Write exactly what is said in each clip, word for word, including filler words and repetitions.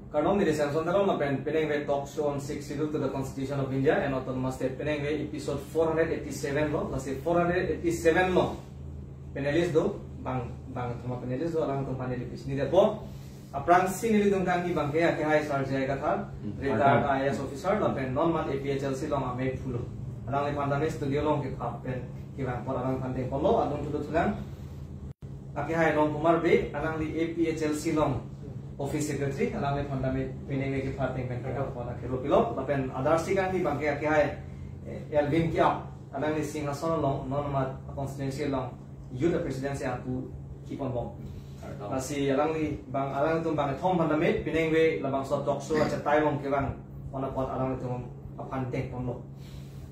Kardom, neli Samson Teron lapen penang ve talk show on Sixth Schedule to the Constitution of India and Autonomous State, penang ve episode four hundred eighty-seven lo, lasi four hundred eighty-seven lo panelist do, bang, bang thoma panelist do, alangtum panelist pis ni depo. Aphrangsi nelitum kangni abangke akehai Sir J I Kathar, Hmm, retired Kathar. I A S officer, lapen non mat A P H L C along amei pulo. Alangliphan tame studio along kepha pen kevang apot alangphan dengponlo, adung tutu thulang. Akehai Rongkumar Bey, alangli A P H L C along office secretary, alangliphan tame penang ve kepha ateng pen kevang apot akero pilo, lapen adarsi kangni abangke akehai, eh, Elvin Kiap, alangli Singhason along, non mat constituency along youth president si apu kipon bom. Kardom. Lasi alangli bang, alangtum bangkethom aphan tame penang ve labangso talk show achetai along kevang apot alanglitum aphan dengponlo.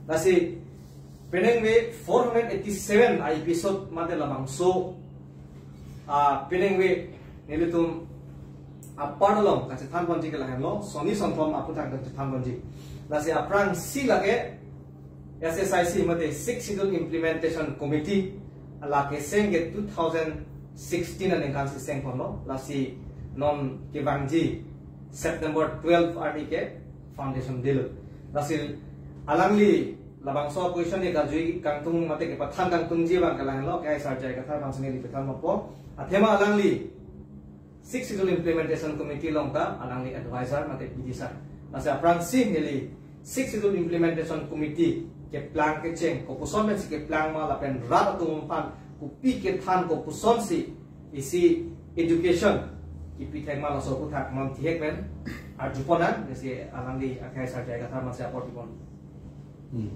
Lasi penang ve four hundred eighty-seven a episode mate labangso, ah, penang ve nelitum apar along kachethanponji ke lahenlo, sonni sonthom aphuthak kachethanponji. Lasi aphrangsi lake S S I C mate Sixth Schedule Implementation Committee, lake seng ke two thousand sixteen aningkan si sengponlo, lasi non kevangji September twelve arni ke foundation day lo. Lasi alangli labangso question ke kajui kangtung mate kepathan kangtungji abangke lahenlo, akehai Sir J I Kathar abang si neli pathan mapo. Athema alangli Sixth Schedule Implementation Committee along ta alangli advisor mate P D sir. Lasi aphrangsi neli Sixth Schedule Implementation Committee keplang kecheng kopuson pensi keplang ma lapen rat atum aphan kopi kethan kopusonsi isi education kipithek ma, laso aphuthak non thihek pen arjupon nang, lasi alangli akehai Sir J I Kathar aphan si apor pipon. Hmm.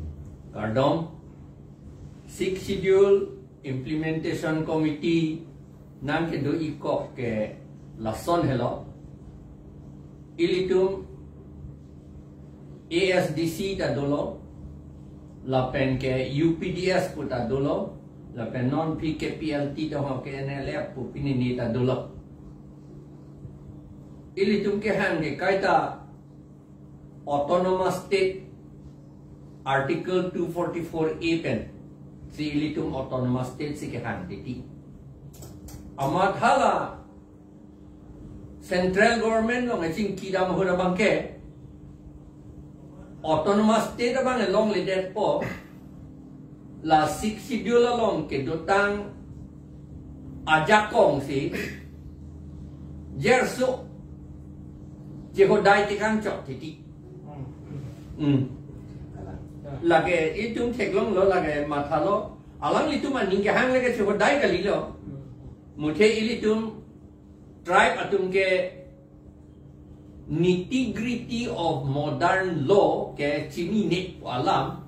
Kardom. Sixth Schedule Implementation Committee nangkedo-ikok ke lason helo. Ilitum A S D C ta dolo, lapen ke U P D S pu ta dolo, lapen non P K P L T ta ho ke N L F pu pini ni ta dolo. Ilitum kehang ke kaita Autonomous State Article two forty-four A pen si ilitum Autonomous State si kehang titi. Amat hala Central Government along kachingki dam ahut abangke Autonomous State abang longledetpo, la Sixth Schedule along kedotang ajakong si jerso chehodai tekang chok titi. Hmm. Lake itum theklonglo, lake mathalo. Alanglitum aning kehang lake chehodai kalilo. Muthe ilitum tribe atum ke nitty gritty of modern law ke chinine pu alam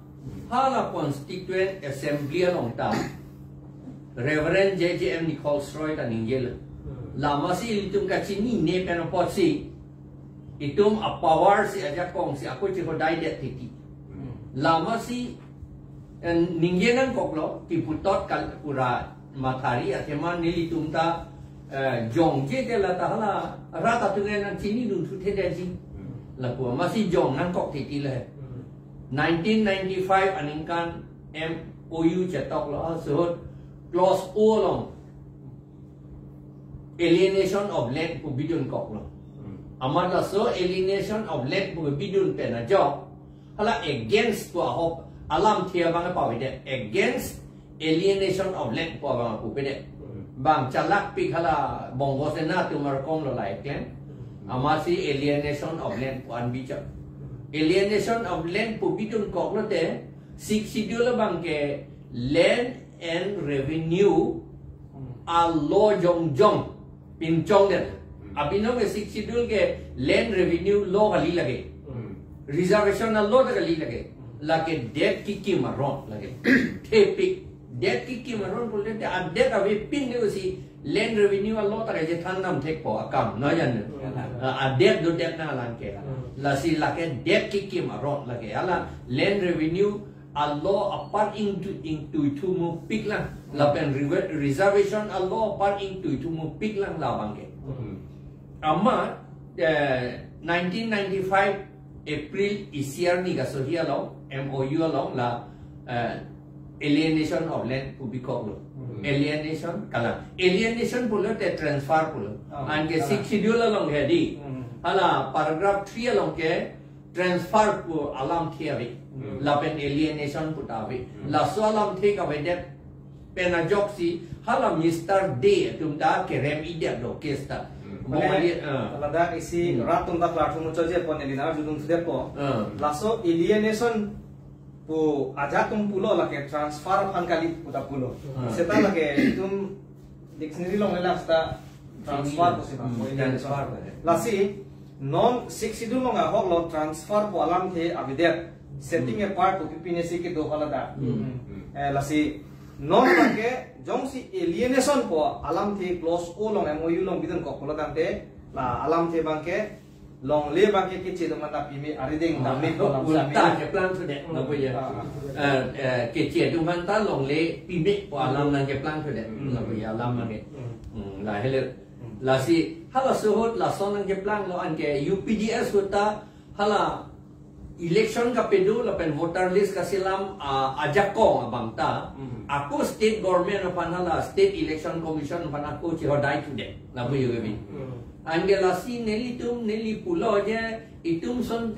hala Constituent Assembly along ta Reverend J J M Nichols Roy ta ningjelo. Lamasi ilitum kachinine pen apotsi itum apower si ajakong si ako chehodaidet titi. Lamasi, eh, ningje nangkoklo, kiputot kal pura mathari athema nelitum ta, eh, jongje ke la ta hala rat atum ke nangchinidun thuthe detji. Lapu amatsi jong nangkok titi le. Nineteen ninety-five aningkan M O U chetoklo, ahut clause O along alienation of land pu bidunkoklo. Amat laso alienation of land pu bidun pen ajok hala against pu ahok alamthe abang pavedet, against alienation of land pu abang pupedet. Bang chalakpik hala Bongo Sena atum arkom lo la eklem. Amatsi alienation of land pu an bichok. Alienation of land pu bidunkoklo te Sixth Schedule abang ke Land and Revenue a-law jongjong pinchongdet. Abinong ke Sixth Schedule ke land revenue law kali lake. Reservation a-law ta kali lake. Lake det kekim aron lake. Thepik. Det kekim aron pulote adet avepin ke si land revenue a-law ta kachethan dam thekpo akam. Na jan. Ah, adet dodet nanglang ke. Lasi lake det kekim aron lake. Hala land revenue a-law apar ingtu, ingtuithu mupik lang. Lapen rever-, reservation a-law apar ingtuithu mupik lang labang ke. Amat, eh, nineteen ninety-five April isi arni kasohi along, M O U along la, eh, alienation of land pu bikoklo. Alienation kalang. Alienation pulote transfer pulo. Anke Sixth Schedule along hedi. Hala paragraph three along ke transfer pu alamthe ave. Hmm. Lapen alienation pu ta ave. Hmm. Laso alamthe kavedet pen ajoksi hala Mister Dey atum ta kerem-idet do case ta. Hmm. Bong Mane, ali, ah. Ladak isi Hmm. rat atum ta klarthu muchotji apot neli nangkarjudun thudet po. Ah. Laso alienation pu ajat atum pulo, lake transfer aphan kali pu ta pulo. Hmm. Seta lake itum dictionary along le la seta transfer Hmm. pusi bang, Hmm. alienation. Transfer pu. Lasi non Sixth Schedule along ahok lo transfer pu alamthe avedet, setting Hmm. apart pu pipine si kedo hala da. Hmm. Eh, lasi non lake jongsi alienation pu alamthe clause O along M O U along bidun kok pulo tangte, la alamthe abang ke longle abang ke keche atum aphan ta pime, arideng Ah, dam-ik ko alam ulta sami. Keplang thudet, Hmm. lapu ya. Ah, ah. Eh, eh, keche atum aphan ta longle pime pu alam Hmm. nangkeplang thudet, Hmm. lapu ya alam abang ke. Hmm. Hmm, lahelo. Hmm. Lasi, halaso ahut lason nangkeplanglo anke U P D S ahut ta hala election kapedo lapen voter list kaselam, ah, ajakong abang ta. Hmm. Ako state government aphan hala State Election Commission aphan ako chehodai thudet, lapu yo kami. Hmm. Anke lasi nelitum, neli pulo je itum ason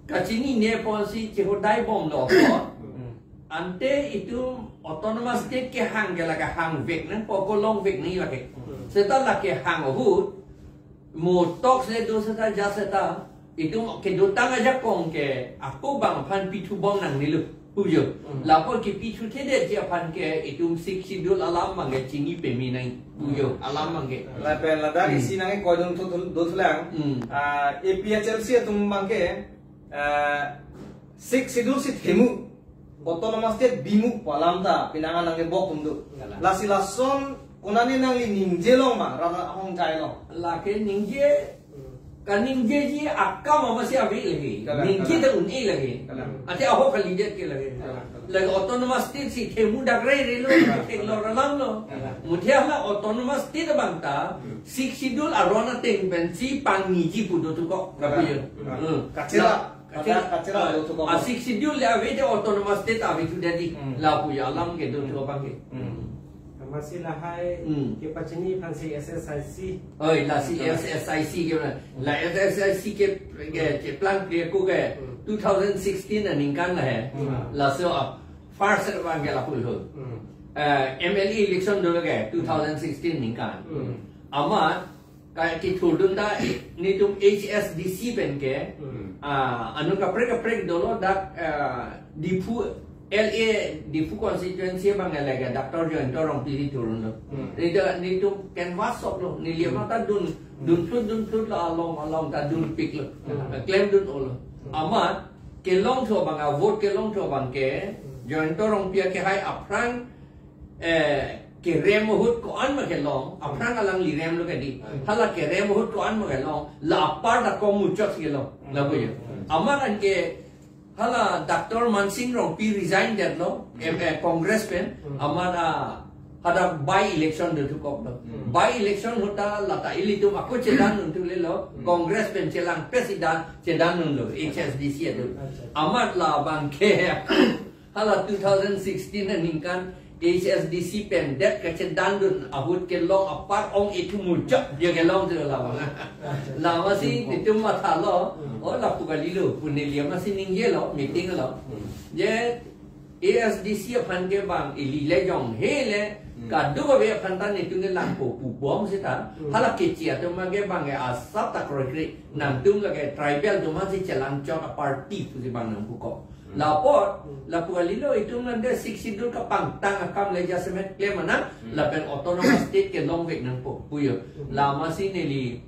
kachinine ponsi chehodai bomlo ko. Hmm. Ante itum autonomous state kehang ke lake hangvek nangpo, ko longvek nangji lake. Hmm. Seta lake hang ahut, mo talks le do seta ja seta, itum kedotang ajakong ke ako bang aphan pithu bom nangnelo, pu jo. Hmm. Lapu kipithu thedetji aphan ke itum Sixth Schedule alam abang ke chini peme nang, pu jo, Hmm. alam abang ke. Lapen ladak Hmm. isi nangkekoidun thu, thu, do thulang. Hmm. Ah, A P H L C atum abang ke, ah, Sixth Schedule si themu, autonomous state bimu pu alam ta penang nangkebok atum do. Kalang. Lasi lason konane nangli ningje long ma, rara ahong jai long. Lake ningje, Hmm. kaningjeji akam amatsi ave lake. Kalang, Ningje kalang. ta un-e lake. Kalang. Ate ahok kalidet ke lake. Kalang, kalang. Lake autonomous state si themu dak rei rei lo, Kalang, thek lo kalang. ralang lo. Kalang. Muthe hala autonomous state abang ta, Hmm. Sixth Schedule aron ateng pensi pangniji pu do thuko. Kalang. Kapu ya. Kalang. Hmm. Kachira. La, Kachira, kachira, ah, do thuko. Ah, Sixth Schedule le ave te autonomous state ave thudet di. Hmm. Lapu ya alam ke do Hmm. thuko abang ke. Hmm. Amatsi lahai Hmm. kepachini aphansi S S I C. Oi, lasi Hmm. S S I C ke mana? La S S I C ke, ke, Hmm. keplang ke ko ke Hmm. two thousand sixteen aningkan lahai. Hmm. Laso, ah, first abang ke lapu lo. Hmm. Eh, M L A election dolo ke two thousand sixteen aningkan. Hmm. Amat kethurdun ta netum H S D C pen ke, Hmm. ah, anut kaprek kaprek dolo dak, ah, Diphu L A Diphu constituency abang le ke Doctor Jayanta Rongpi si thurdunlo. Hmm. Netum, netum canvass sok lo, neli Hmm. amat ta dun, Hmm. dun phlut dun phlut lo along along ta dunpik lo. Hmm. Klemdun olo. Hmm. Amat kelongthu abang, ah, vote kelongthu abang ke, Hmm. Jayanta Rongpi akehai aphrang eh, kerem ahut ko-an ma kelong, aphrang alangli rem lo ke di. Hmm. Hala kerem ahut ko-an ma kelong, la apar ta komuchot kelong, Hmm. lapu ya. Hmm. Amat anke, hala Doctor Mansing Rongpi resign detlo, Hmm. M-, eh, Congress pen, Hmm. amat, ah, hadak by election do thukoklo. Hmm. By election ahut ta lata ilitum ako chedandun thulelo, Hmm. Congress pen chelangpe si dan, chedandunlo, H S D C atum. Acha. Amat labang ke, hala two thousand sixteen aningkan H S D C pen det kachedandun ahut kelong apar ong-e thu muchot ya kelongthu labang. Acha. Lamatsi Hmm. netum mathalo, Hmm. o lapu kalilo, pu neli amatsi ningjelo, meeting lo. Hmm. Je A S D C aphan ke bang ili le jong he le Hmm. kadokave aphan ta netum ke langpo pu bom seta. Hmm. Hala keche atum ke bang ke asap ta kroikre. Hmm. Nangtum lake tribal atum aphansi chelangchot a-party pusi bang nangpuko. Hmm. Lapot, Hmm. lapu kalilo itum nande Sixth Schedule kapangtang akam le jasemet klem anang, Hmm. lapen autonomous state kelongvek nangpo, pu yo. Hmm. Lamatsi neli,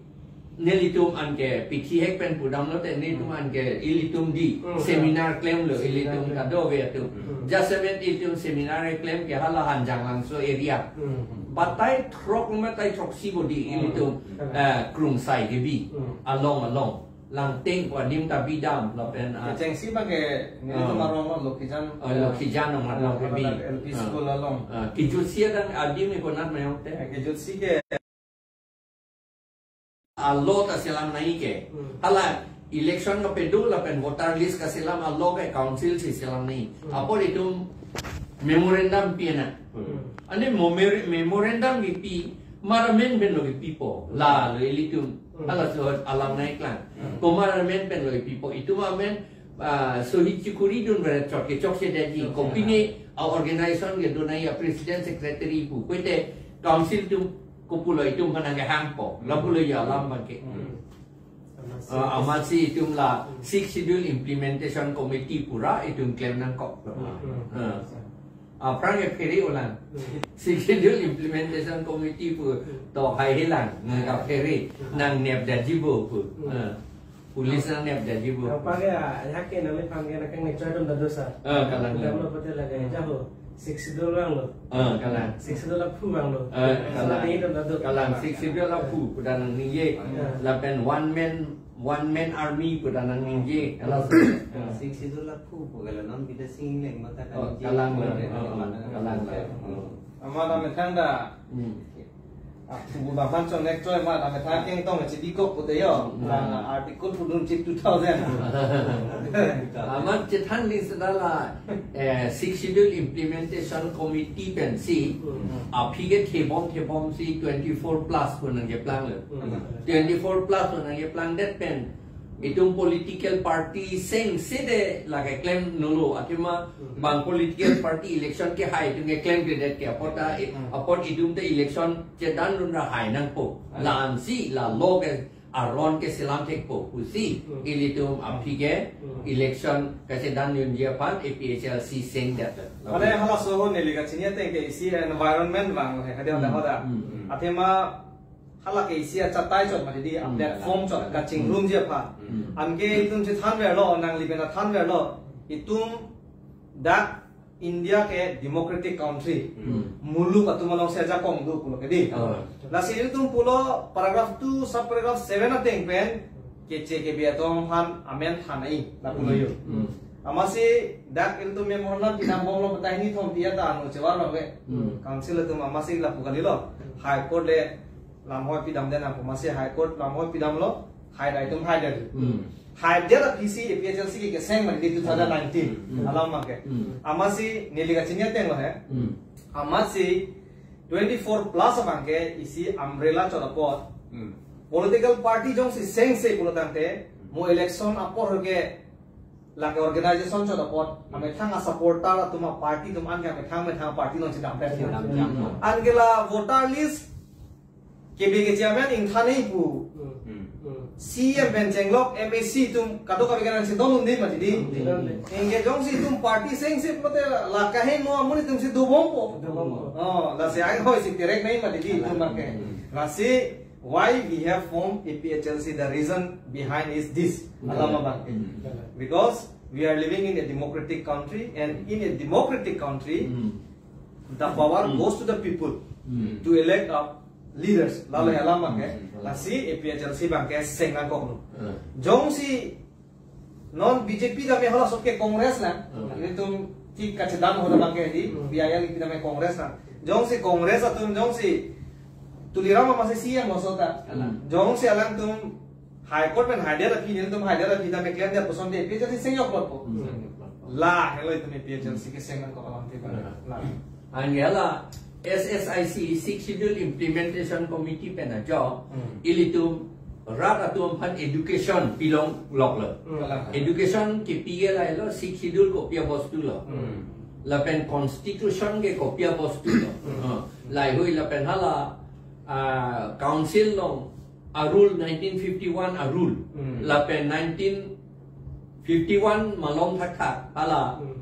nelitum anke pithi hek pen pudamlo te, netum Hmm. anke ilitum di Hmm. seminar klemlo, Seminar ilitum klem. Kadokave atum. Hmm. Jasemet ilitum seminar klem ke hala Hanjanglangso area. Hmm. Batai throk ma batai throksi bodi Hmm. ilitum, Hmm. eh, Krungsai kebi. Hmm. Along along. Langting ko adim ta bidam lapen, ah, Kechengsi abang ke nelitum Ah. arong lo, Lokhijan, Oh, eh, Lokhijan along ah, kebi. L P Ah. school along. Ah, kejutsi adang adim ni konat mayong te. Eh, kejutsi ke. A-law ta selam nangji ke. Hmm. Hala election kapedo lapen voter list kaselam a-law ke council si selam nangji. Hmm. Apot itum memorandum pi na. Hmm. Ante memor-, memorandum kipi Komat amen pen lo kipipo, la lo ilitum, hmm, hala so alam nangklang. Hmm. Komat amen pen lo kipipo, itum amen, ah, sohi chikuri dun beret chot ke chok se daji. Chok se. Kopine a organization ke dun nangji a president secretary pu. Kote council atum kopulo itum aphan nangkehangpo. Lapulo ya alam abangke. Hmm. Ah, amatsi itum la Sixth Schedule Implementation Committee pu ra itum klem nangkok. Hmm. Ah. Aphrang ke phere olang. Hmm. Sixth Schedule Implementation Committee pu, hmm, to hai helang, nang kaphere, hmm, nangnep daji bo pu. Hmm. Ah. Police nangnep daji bo. Apa ke ya, ya ke nang le pang ke nang kang ne choi dum da dosa. Ah, kalang. Dam lo pate lage, hmm, jaho. Sixth Schedule vanglo. Ah, kalang. Sixth Schedule aphu vanglo. Ah, kalang. Sixth Schedule aphu, pu ta nangningje. Ah. Lapen one man, one man army pu ta nangningje. Hala so. Ah. Sixth Schedule aphu pu gala non kita sing leng mata, oh, kan, kalang lo. Kalang lo. Oh. Amat amethang da. Hmm. Ah, bu ba man chon nek choi ma, na methang keng tong chidi kok pute yo. Hmm. Na article pudun chip two thousand. Amat chethan ling seta la, eh, Sixth Schedule Implementation Committee pensi, hmm, aphi ke thebom thebomsi twenty-four plus pu nangkeplang lo. Hmm. Twenty-four plus pu nangkeplang det pen itum political party seng sede lake klem nolo, athema, hmm, bang political party election kehai atum ke klemkledet ke apot ta, eh, hmm, apot itum ta election chedan dun ra hai nangpo. Hmm. La-ansi la law ke aron ke selam thekpo pusi, hmm, ilitum aphi ke, hmm, election kachedan dunji aphan A P H L C seng det. Mane hala so ho neli kachini ateng ke isi environment vang he, hadi, hmm, hoda. Hmm. Athema hala ke isi achatai chot mati di, a, hmm, platform chot, hmm, kachingrumji aphan. Hmm. Anke itum chethanverlo, nangli pen thanverlo, itum dak India ke democratic country. Hmm. Muluk atum alongsi ajakong do pulo ke di. Oh. Lasi itum pulo paragraph two, sub paragraph seven ateng pen, keche kebe atum aphan amen than nangji, lapulo yo. Hmm. Amatsi dak itum memorandum pinam bomlo, petai ni thom pia ta anu chevar lo ke. Hmm. Council atum amatsi lapu kalilo. High Court le lamhoi pidam den nangpo, amatsi High Court lamhoi pidamlo, hai dai itum hai dai. Hmm. Hai dai la P C, A P H L C ke keseng mati di two thousand nineteen. Hmm. Alam abangke. Hmm. Amatsi neli kachini ateng lo he. Hmm. Amatsi twenty-four plus abangke isi umbrella chot apot. Hmm. Political party jongsi sengse pulo tangte, mo election apor ke lake organization chot apot, amethang a-supporter atum a-party atum anke amethang methang party along chedam pen. Chedam jam. Anke la voter list kebe ke chairman ingthan nangji pu. Hmm. Hmm. C M pen chenglok M A C atum kadokave ke nangchedondun dei mati di. Hmm. Anke jongsi itum party sengse pulote la kaheno amonit atumsi dobompo. Dobompo. Oh, lasi ai hoi si terek nangji mati di itum abangke. Hmm. Lasi why we have formed A P H L C, the reason behind is this. Hmm. Alam abang. Hmm. Because we are living in a democratic country, and in a democratic country, Hmm. the power Hmm. goes to the people Hmm. to elect up leaders. Lalo Hmm. alam abangke, Hmm. lasi A P H L C abangke seng nangkoklo. Hmm. Jongsi non B J P tame hala sot ke Congress na. Hmm. Itum thik kachedam hoda abangke di, Hmm. B I L ipi tame Congress na. Jongsi Congress atum jongsi Tuliram amatsi C M lo sota. Hmm. Jongsi alangtum High Court pen hai dai aphi, nelitum hai dai aphi tame klem dai puson te A P H L C seng yok plot po. Hmm. La, helo itum A P H L C ke seng nangkok alam te Hmm. la. Anke la S S I C, Sixth Schedule Implementation Committee pen ajo, Hmm. ilitum rat atum aphan education pilongloklo. Hmm. Education kipi ke lahelo, Sixth Schedule kopi abostu lo. Hmm. Lapen Constitution ke kopi abostu lo. Hmm. Ha. Lahei lapen hala, ah, Council along a-rule nineteen fifty-one a-rule. Hmm. Lapen nineteen fifty-one malom thakthak hala, Hmm.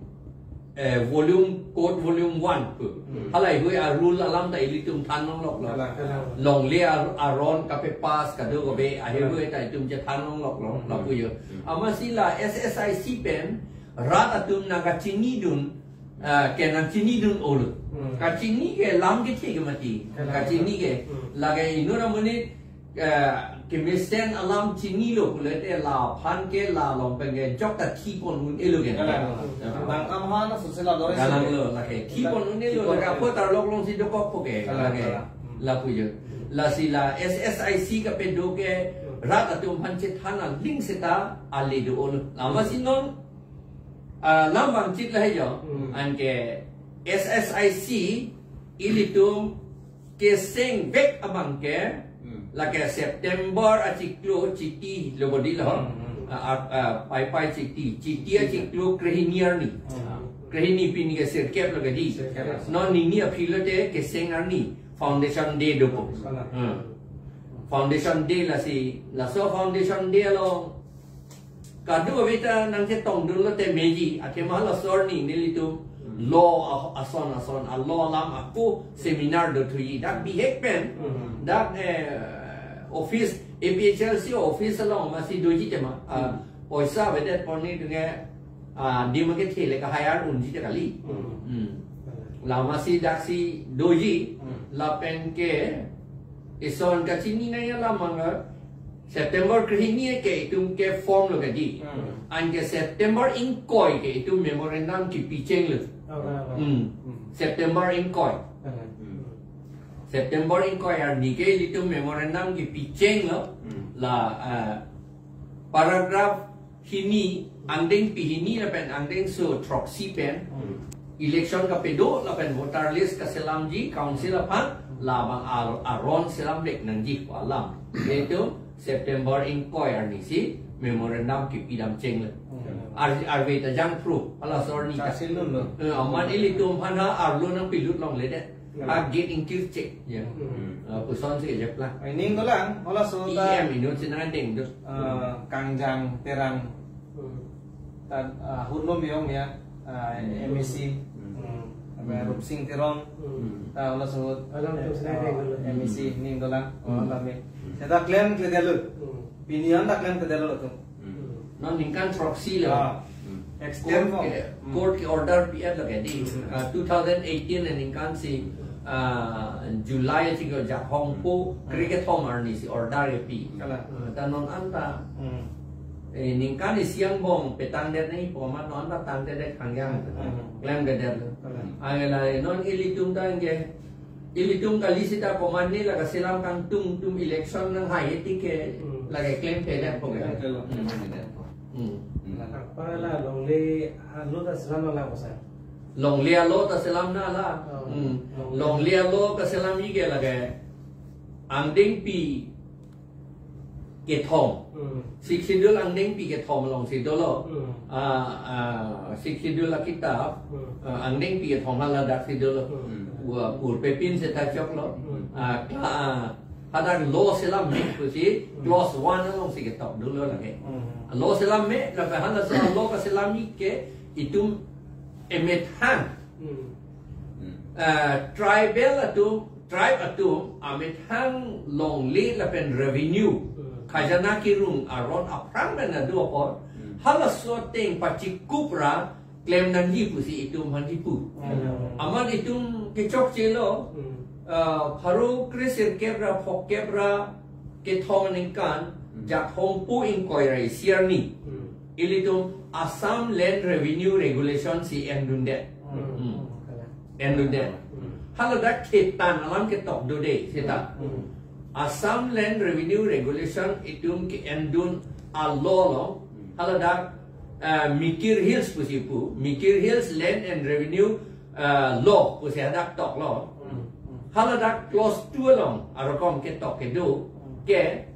eh, volume, code volume one pu. Hmm. Halahei a-rule alam ta ilitum than longloklo. Hala, hala. Longle a-, aron kape-pass kadokave lahei Hmm. ta itum chethan longloklo, Hmm. lapu yo. Hmm. Amatsi la S S I C pen rat atum nangkachinidun, ah, ke nangchinidun-olo. Hmm. Kachini ke lam kethe ke mati. Hala. Kachini ke. Hmm. Lake inut amonit eh, kemesen alam chinilo pulote laphan ke la along pen ke jok ta thipon un-elo ke. Kalang. Ya. Bang kam hana susila dore Kalang sila. Lo lake. Thipon un-elo Thipon lake un-elo. Apo tarlok alongsi dokokpo ke. Kalang, lake. Kalang. Hmm. Lapu yo. Lasi la S S I C kapedo ke Hmm. rat atum aphan chethan aling seta ale do-olo. Amatsi Hmm. non, ah, lam abang chit lahei jo. Hmm. Anke S S I C ilitum kesengvek abang ke, hmm, lake September achiklo Chiti lo bodi lo. Hmm, hmm. Ah, ah, ah, Paipai Chiti, Chiti achiklo krehini arni. Hmm. Krehini, pini ke sirkep lo kedi. Sirkep. Non nini aphi lote keseng arni Foundation Day dopo. Salah. Hmm. Foundation Day lasi, laso Foundation Day along kado-kave ta nangchetongdun lote meji, athema laso arni nelitum, hmm, law a-, ason ason, a-law alam ako seminar dothuji. Dak bihek pen, hmm, dak, eh, office, A P H L C office along masi doji tema. Ah, hmm, poisa avedet pon nelitum ke, ah, dim kethe le kahire unji te kali. Hmm. Hmm. La masi daksi doji, hmm, lapen ke ison kachini nangji alam abang ke September krehini ke itum ke form lo kedi. Hmm. Anke September ingkoi ke itum memorandum kipicheng lo. Oh, oh, oh. Hmm. Hmm. September ingkoi. Hmm. September ingkoi arni ke itum memorandum kipicheng lo. Hmm. La, ah, paragraph hini, angdengpi hini lapen angdengso throksi pen, hmm, election kapado lapen voter list kaselamji council aphan, labang ar-, aron selamvek nangji pu alam. Itum September ingkoi arni si memorandum kipidam cheng lo. Hmm. Ar-, arve ta jangphru, halaso arni ta. Kasilun lo. Eh, amat ilitum aphan ha arlo nangpilut longledet. Hmm. Agit ingkirchek. Ya. Hmm. Eh, puson si kejeplang. Ining dolang, halaso ta E M inut si nangdeng do. Eh, Kangjang Terang. Hmm. Ta, ah, Hunlo Meyong ya, ah, M A C. Hmm. Apa, hmm, Rupsing Teron. Hmm. Ta halaso. Alam tu senai deng dulu. M A C, hmm, ining dolang. Hmm. Oh, kami. Hmm. Seta klemkledet lo. Hmm. Pini an ta klemkledet lo tu. Hmm. Non ningkan throksi lo. Ah. Hmm. Extend court mo. Ke, hmm, court ke order pi-et lo kedi. Hmm. Ah, two thousand eighteen aningkan si, ah, July achiklo Jakhong po, hmm, krekethom arni si order kepi. Kalang. Ah, ta non anta, hmm, eh, ningkan isi angbong petangdet nangji pu amat non anta tangdet khangjang. Hmm. Klemkledet lo. Kalang. Ai la non ilitum ta ke, ilitum kali seta komatne la kaselam kangtung, itum election nanghai eti ke, hmm, lake klemkledet po ke. Klemkledet po. Hmm. Hmm. Apa la longle alo ta selam la kosa? Longle alo ta selam na la. Oh. Hmm. Longle. Longle alo kaselamji ke lake angdengpi kethom. Hmm. Sixth Schedule angdengpi kethom along si dolo. Hmm. Ah, ah, Sixth Schedule akitap, hmm, ah, angdengpi kethom hala dak si dolo. Hmm. Wa purpepin seta choklo. Hmm. Ah, kla-, ah, hadak law selam me pusi, hmm, clause one along si ketok dolo lake. Hmm. Law selam me, lapen halaso law kaselamji ke itum emethang. Hmm. Ah, tribal atum, tribe atum amethang longle lapen revenue, hmm, khajana kirung aron aphrang pen adu apor, hmm, halaso ateng pachikup ra klem nangji pusi itum aphan kipu. Hmm. Amat itum kechokche lo, hmm, ah, pharo kresirkep ra phokep ra kethom aningkan, hmm, Jakhong po ingkoi ra isi arni. Hmm. Ilitum Assam Land Revenue Regulation si endundet. Hmm. Hmm. Endundet. Hmm. Haladak khetan alam ketok do de, seta. Hmm. Assam Land Revenue Regulation itum ke-endun a-law lo. Hmm. Haladak, eh, Mikir Hills pusi pu. Mikir Hills Land and Revenue, eh, Law pusi hadak toklo. Hmm. Hmm. Haladak clause two along arokom ketok kedo. Hmm. Ke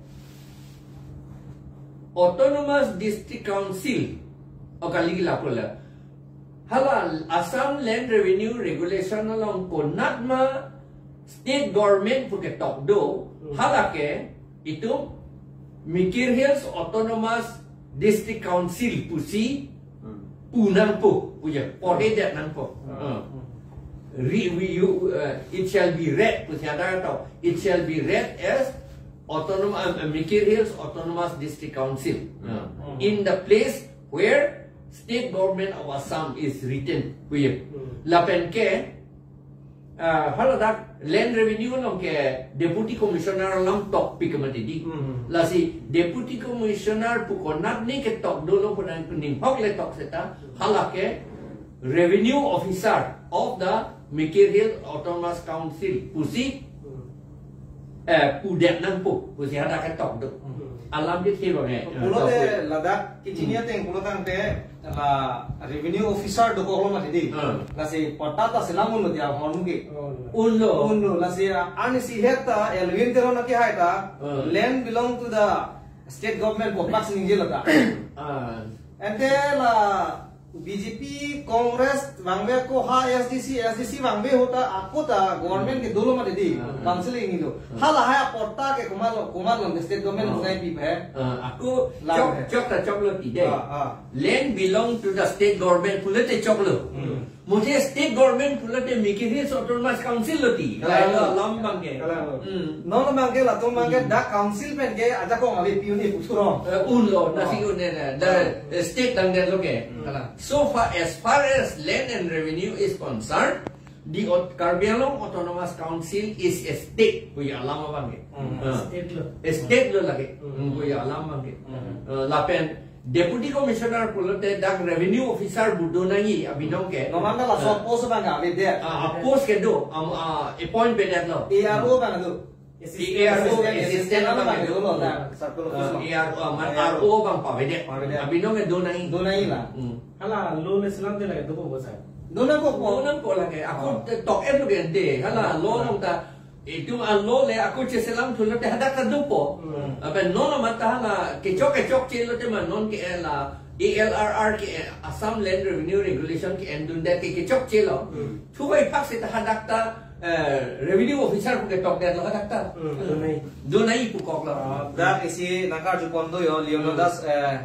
Autonomous District Council, o kali la pula. Hala Assam Land Revenue Regulation along konatma state government pu ketok do, hmm, hala ke itum Mikir Hills Autonomous District Council pusi, hmm, pu nangpo, puja, hmm, pode det nangpo. Hmm. Hmm. Re-, we, you, uh, it shall be read, pusi ada to, it shall be read as Autonomous, uh, Mikir Hills Autonomous District Council. Hmm. Hmm. In the place where state government of Assam is written, puja. Hmm. Lapen ke, ah, haladak land revenue along ke deputy commissioner alam tokpik mati di. Hmm. Lasi deputy commissioner pu konatne ketok dolo pu nangning hok le tok seta, hala ke revenue officer of the Mikir Hill Autonomous Council pusi, hmm, eh, pudet nangpo, pusi hadak ketok do. Hmm. Alam di thiro ne. Pulote ladak kechini ateng pulo tangte la revenue officer dokok lo mati di. Hmm. Lasi patta ta selam unlo dia horn ke. Oh, no. Unlo. Unlo, lasi, ah, ani si het ta Elwin Teron akehai ta, Hmm. land belong to the state government pu pak si ningje lo ta. Ah. Ante la B J P, Congress vangve ako ha S D C, S D C vangve ahut ta ako ta government ke dolo mati di, Hmm. council ini do. Hmm. Hala hai patta ke komatlo, komatlo state government Hmm. ngai pi pe. Ah, ako Lang chok, hai. chok ta choklo ti de. Ah, ah. Land belong to the state government pulote choklo. Hmm. Muthe state government pulote Mikir Hills Autonomous Council lo ti. Kalang. Lahelo alam abang ke. Kalang. Hmm. Non abang ke latum abang ke Hmm. dak council pen ke ajakong ave pi un-e pu thurong. Eh, unlo, nasi Oh. un-e na. The, Oh. eh, state dang den lo ke. Hmm. Kalang. So far, as far as land and revenue is concerned, the Aut-, Karbi Anglong Autonomous Council is a state. Pu alam abang ke. Hmm. Ah. State lo. Eh, state lo lake. Hmm. Hmm, pu alam abang ke. Hmm. Eh, lapen Deputy Commissioner pulote dak revenue officer pu do nangji abinong ke. Nomang ta laso Ah. post abang ke avedet. Ah, ah, post kedo, am, ah, appoint pedet lo. A R O abang do. A R O, assistant, assistant abang abang kedo lo, kedo. Dak circle office Ah, lo. A R O, ah, man A R O. R O abang pavedet. Pavedet. Abinong kedo nangji. Do nangji la. Hmm. Hala lo le selam te lake dopo bosa. Do nangkok po. Do nangkok lake. Ako Oh. te tok et lo ke de. Hala lo Oh. nong ta Itum alo le ako cheselam thulote hadak ta dopo. Hmm. Aben non amat ta hala kechok kechokche lote ma non ke la A L R R ke Assam Land Revenue Regulation ke-endunde ke kechokche lo. Hmm. Thuvai phak seta hadak ta, eh, revenue officer pu ketok det lo hadak ta. Hmm, do nangji. Do nangji pu kok lo. Ah, dak isi nangkarju pon do yo, Leonidas, Hmm. eh,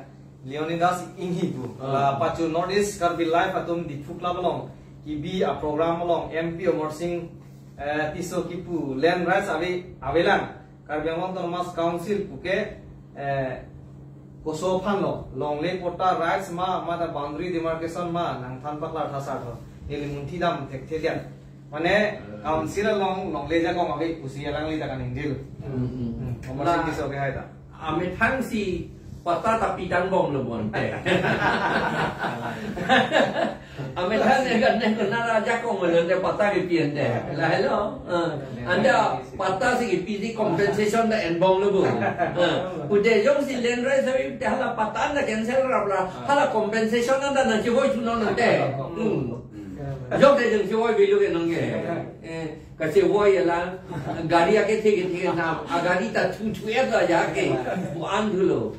Leonidas Inghi pu. Ah. La pachu North East Karbi Live atum Diphu Club along kebi a-program along M P Amarsing, eh, Tisso kipu land rights ave, avelang Karbi Anglong Autonomous Council puke, eh, koso aphan lo, longle patta rights ma, mate boundary demarcation ma, nangthan paklar thasar tho. Neli munthi dam thekthe dia. Mane, eh, council along longle ajakong ave pusi alangli ta kaningje lo. Hmm, hmm. Hmm, Amarsing La- Tisso ke hai ta. Amethang si patta ta pidang bom lo bonte. Amethang ne kan ne kena ajakong lo ne patta kepi ante. Lahelo. Eh, anda patta si kepi si compensation ta en bom lo bo. Eh, ude jongsi land rights ave te hala patta anda cancel rap ra. Hala compensation anda nangchevoi thunon ante. Hmm. Jok te jongsi voi velo ke nonke. Eh, kachevoi la, gari ake thik thik na, agari ta thu thu et la ja ke, bu an thulo.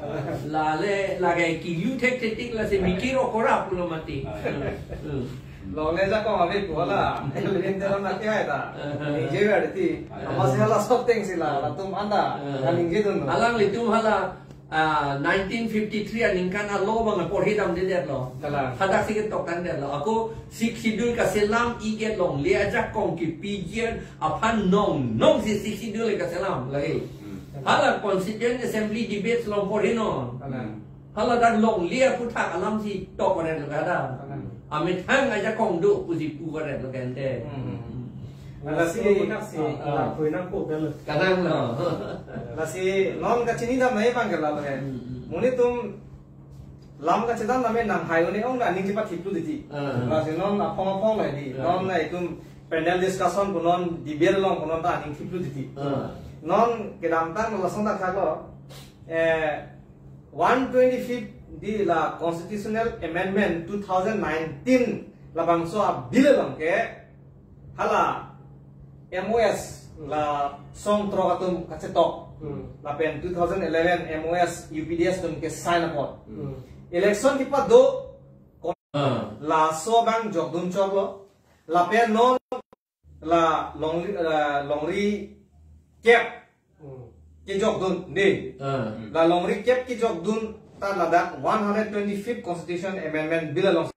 Lale, lake kilu thek thek thik lasi mikir okora pulo mati. Hmm. Longle ajakong ave pu hala. Elin teron na ke hai ta. Ningje ver ti. Amatsi hala soteng si la, latum anda. Kaningje dun. Alanglitum hala, ah, nineteen fifty-three aningkan a-law abang porhi damde det lo. Kalang. Hadak si ketok tang det lo. Ako Sixth Schedule kaselam ik ke longle ajakong kepiji aphan nong nong si Sixth Schedule kaselam lagi. Hmm. Hala Constituent Assembly debates along porhi non. Kalang. Hala dak longle aputhak alam si tok koret lo kada. Kalang. Amethang ajakong do pusi pu koret lo kente. Hmm. Lasi, Lasi, ah, ah. Koi nang ko bel. Kanang lo. Lasi non kachini dam nai bang ke la lo ke. Hmm, hmm. Monit atum lam kachedam name nanghai un-e ong na ningje pathip tu titi. Ah. Lasi non aphong aphong lai di. Ah. Non na itum panel discussion pu non debate along pu non ta ningthip tu titi. Ah. Non kedamtang lason ta thak lo. Eh, one twenty-fifth di la Constitutional Amendment two thousand nineteen labangso a-bill along ke hala M O S la song throk atum kachetok. Hmm. Lapen two thousand eleven M O S U P D S atum ke sign apot. Hmm. Election kipado Ah. laso abang jokdun choklo. Lapen non la longri, la longri kep Hmm. kejokdun, de. Ah. La longri kep kejokdun ta ladak one hundred twenty-fifth Constitution Amendment Bill along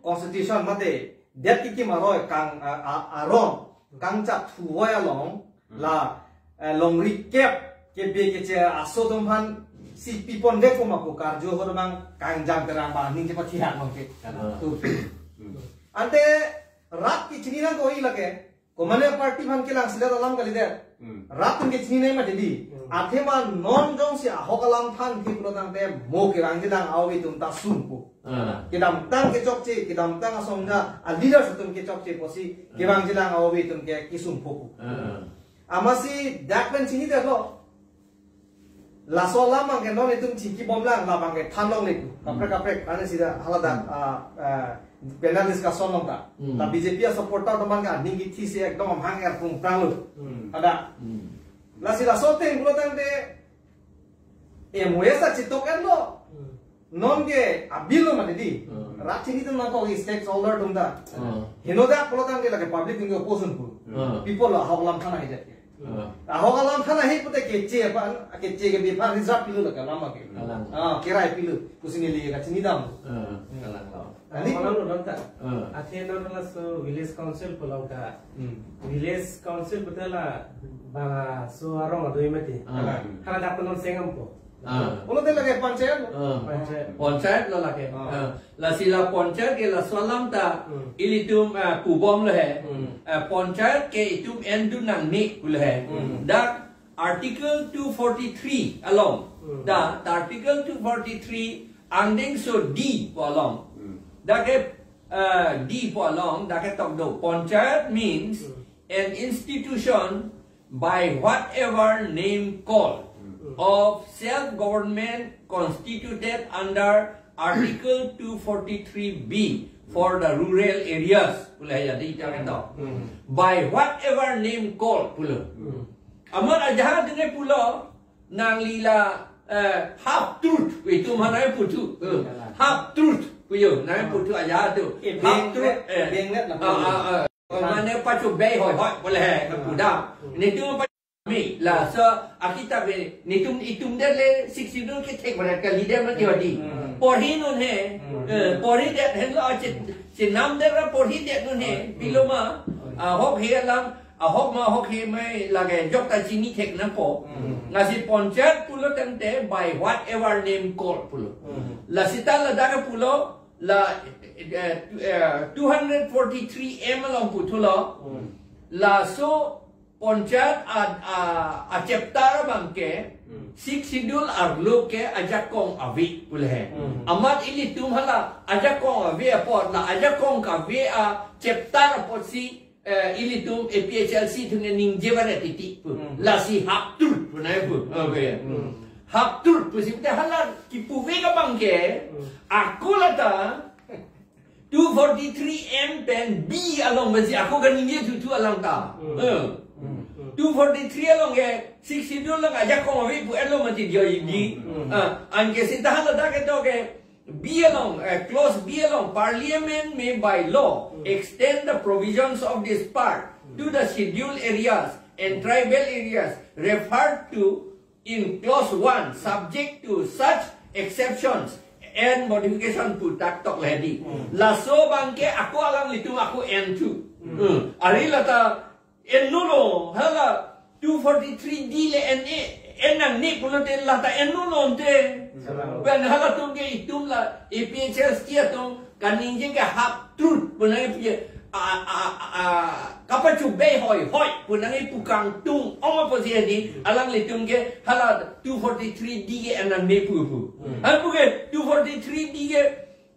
Constitution mate det kikim aroi kang, a, a, aron kangchat thuvoi along Hmm. la, eh, longri kep kebi keche aso atum aphan si pipon de koma ko karju ho abang kangjang terang ba ningje pathi hak mangke. Ah. Tu. Hmm. Ante rat kechini nang koi lake. Komane party aphan kelang silat alam kalidet. Hmm. Rat atum kechini nai mati di. Hmm. Athema non jongsi ahok alam than thip lo tangte mo kevangjilang a-ove atum ta sungpo. Ah. Kedamtang kechokche, kedamtang asongja, a-leaders atum kechokche pusi, Hmm. kevangjilang a-ove atum ke kesungpo pu. Ah. Amatsi dak pen chinidetlo. Laso alam abangke non itum chingkibomlang, labangke thanlongle pu. Kaprek kaprek, ane sida haladak, ah, ah, panel discussion along ta. Hmm. La B J P a-supporter atum abangke aning kethisi ekdom amahang erpung pranglo. Hmm. Ada. Hmm. Lasi laso ateng pulotangte M O S ta chitok-etlo. Hmm. Nonke a-bill lo mati di. Hmm. Rat chini atum nangkok, stakeholder atum ta. Hmm. Henodak pulotangte lake public atum ke oppose pu. Hmm. People lo ahok alam than-ahe jat ke. Hmm. Ahok alam than-ahe pute keche aphan, keche ke bepha reserve pilo lake alam ke. Kalang. Ah, kerai pilo. Pusi neli kachinidam. Hmm. Kalang lo. Ani ahok alam lo non ta. Hmm. Athe non laso village council pulo ka. Hmm. Village council pute la bangso arong adoi mati. Hmm. Haladak non sengam po. Ah. Pulote lake panchayat lo. Ah. Panchayat. Panchayat lo lake. Ah. Ah. Lasi la panchayat ke laso alam ta, hmm, ilitum, ah, pubomlo he. Hmm. Ah, panchayat ke itum endun nangne pulo he. Hmm. Dak Article two forty-three along. Hmm. Dak Article two forty-three angdengso D pu along. Hmm. Dak ke, ah, D pu along, dak ketok do. Panchayat means, hmm, an institution by whatever name called, hmm, of self-government constituted under Article two forty-three B for the rural areas. Pulo ya di ita ketok. Hmm. By whatever name called pulo. Hmm. Amat ajahak atum ke pulo, nangli la, eh, half truth pu itum aphan nangputhu. Eh, half truth pu yo nangputhu ajahak atum. Eh, half truth, eh, benglet la. Ah, ah, ah. Oh, mane pachobei hoihoi pulo he, hmm, kapuda. Hmm. Netum pa-, mi, laso akitap ke, netum itum det le Sixth Schedule kethek barat kalidet mati hadi. Hmm. Porhi non he, hmm, eh, porhidet henlo, che, chenamdet ra porhidet non he, hmm, pilo ma, hmm, ahok he alam, ahok ma ahok he ma lake jokta chini thek nangpo. Hmm. Lasi panchayat pulotangte by whatever name called pulo. Hmm. Lasi ta ladak ke pulo, la, eh, eh, two hundred forty-three M along puthulo. Hmm. Laso panchayat a, a, a-chapter abangke, hmm, Sixth Schedule arlo ke ajakong ave pulo he. Hmm. Amat ilitum hala ajakong ave apot, la ajakong kave a-chapter apotsi, eh, ilitum A P H L C atum ke ningje baret titi pu. Hmm. Lasi half truth pu nangpu. Okay. Hmm. Half truth pusi pute hala kipuve abangke, hmm, ako lata two forty-three M pen B along pensi ako kaningje thuthu alam ta. Hmm. Eh. Hmm. Two forty-three along ke Sixth Schedule along ajakong ave pu-etlo mati di. Hmm. Ah, anke seta haladak ketok ke B along, eh, clause B along, Parliament may by law, hmm, extend the provisions of this part, hmm, to the scheduled areas and tribal areas referred to in clause one, subject to such exceptions and modification pu ta ketok le di. Hmm. Laso abangke ako alanglitum ako enthu. Hmm. Hmm. Ari lata ennono, hala two forty-three D le en-e, en nangne pulote lata ennono ante. Salam. Pen halatum ke itum la A P H L C atum kaningje ke half truth pu nangpu, a, a, a, kapachobei hoihoi pu nangpu kangtung ong apotsi di, alanglitum ke hala two forty-three D ke en nangne pu pu. Hmm. Anke two forty-three D ke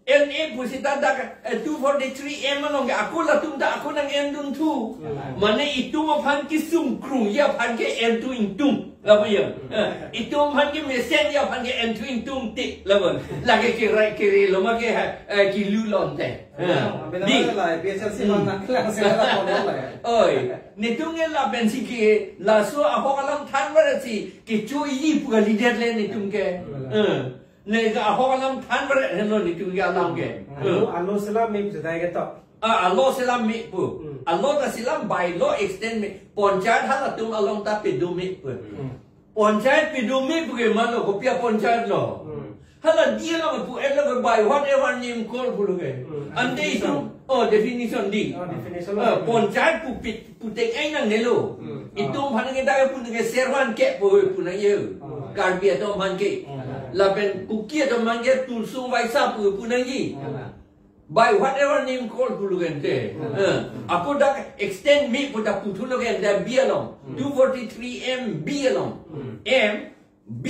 en-e pu seta dak, eh, two forty-three M along ke ako latum ta ako nang-endunthu. Hmm. Mane itum aphan kesung krungji aphan ke enthu ingtung. Lapu ya. Eh, itum aphan kemesen ji aphan ke enthu ingtung tik. Lapu. Lake kirai kiri lo ma ke, eh, kilu lonte. Eh. Abang di. Abang la, B S L C, hmm, bang nanglang sela kono la ya. Oi, netum ke lapensi ke laso ahok alam than barat si kechoiji pu kalidet le netum ke. Hmm. Eh. Ne ka ahok alam than barat henlo netum ke alam ke. Alo, eh, alo selam me pu dai ketok. Ah, alo selam me pu. Hmm. Alo ta selam by law extend me. Panchayat halatum along ta pedun me pu. Hmm. Panchayat pedun me pu ke mano, kopi a-panchayat lo. Hmm. Hala D along pu-etlo ke by whatever name called pulo ke. Hmm. Ante itum, oh, definition di. Oh, definition. Ah, panchayat pu pit, pu tek ai nangnelo. Hmm. Itum aphan ke dak pu ke servan ke pu, pu nangji. Hmm. Karbi atum aphan ke. Hmm. Lapen Kuki atum aphan ke tulsung vaisa pu, pu nangji. Hmm. By whatever name called pulo ke ante. Hmm. Eh, ako dak extend me pu ta puthulo ke ante B along. Hmm. Two forty-three M B along. Hmm. M B.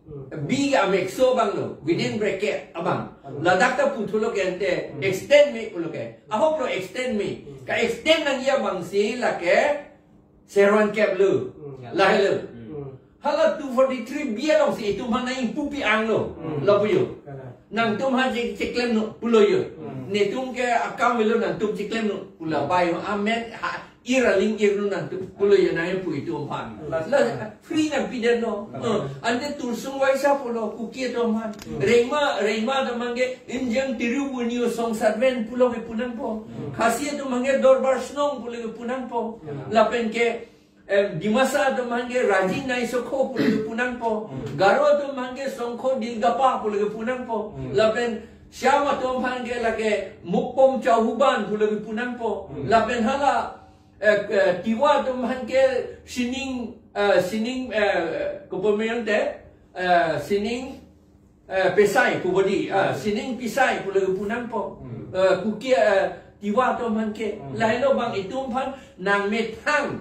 Hmm. B ke amekso abang lo. Within, hmm, bracket abang. Hmm. Ladak ta puthulo ke ante, hmm, extend me pulo ke. Ahok lo extend me. Hmm. Ka-extend nangji abangsi lake Servan kep lo. Hmm. Lahelo. Hmm. Hala two forty-three B alongsi itum aphan nangpupi anglo. Hmm. Lapu jo. Kalang. Nangtum aphan che-, cheklem non pulo jo. Hmm. Netum ke akam avelo, nangtum cheklem non pulo. Hmm. Bai amen ha, ir aling irnon nangtum pulo jo, nangpu itum aphan. Hmm. La free nangpidetlo. Hmm. Eh, ante Tursung Waisa pulo, Kuki atum aphan. Hmm. Rengma, Rengma atum aphan ke Injang Tiru Bunio Song Satven pulo kepu nangpo. Hmm. Khasi atum aphan ke Dorbar Shnong pulo kepu nangpo. Hmm. Lapen ke, eh, Dimasa atum aphan ke Rajin Naisokho pulo kepu nangpo. Hmm. Garo atum aphan ke Songkho Dilgapa pulo kepu nangpo. Hmm. Lapen Shyam atum aphan ke lake Mukpom Chauhuban pulo kepu nangpo. Hmm. Lapen hala, eh, eh, Tiwa atum aphan ke Sining, eh, Sining, eh, kopi amen te, eh, Sining, eh, Pesai pu bodi, ah, Hmm. Sining Pesai pulo kepu nangpo. Hmm. Eh, Kuki, eh, Tiwa atum aphan ke. Hmm. Lahelo bang itum aphan nangmethang,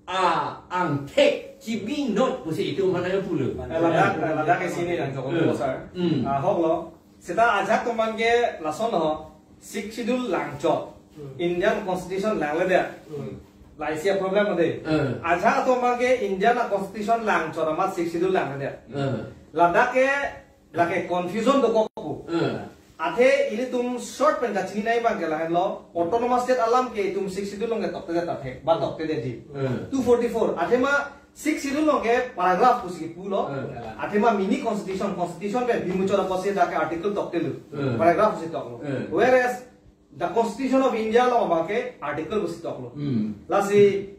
ah, angthek chibi non pusi itum aphan nangpulo. Eh, ladak, eh, ladak isi neli nangchok Hmm. ko sir. Hmm. Ah, ahok lo. Seta ajahak atum aphan ke lason lo, Sixth Schedule langchot. Hmm. Indian Constitution langledet. Hmm. Laisi a-problem ade. Hmm. Ajahak atum aphan ke Indian a-Constitution langchot amat Sixth Schedule langledet. Hmm. Ladak ke lake confusion dokok pu. Hmm. Athe ilitum short pen kachini nangji abang ke lahenlo, Autonomous State alam ke itum Sixth Schedule along ke toktedet athe, ba toktedetji. Hmm. Two forty-four. Athema Sixth Schedule along ke paragraph pusi pulo. Hmm. Athema mini constitution, constitution pen bimuchor apotsi dak ke article toktelo. Hmm. Paragraph pusi toklo. Hmm. Whereas the Constitution of India along abang ke article pusi toklo. Hmm. Lasi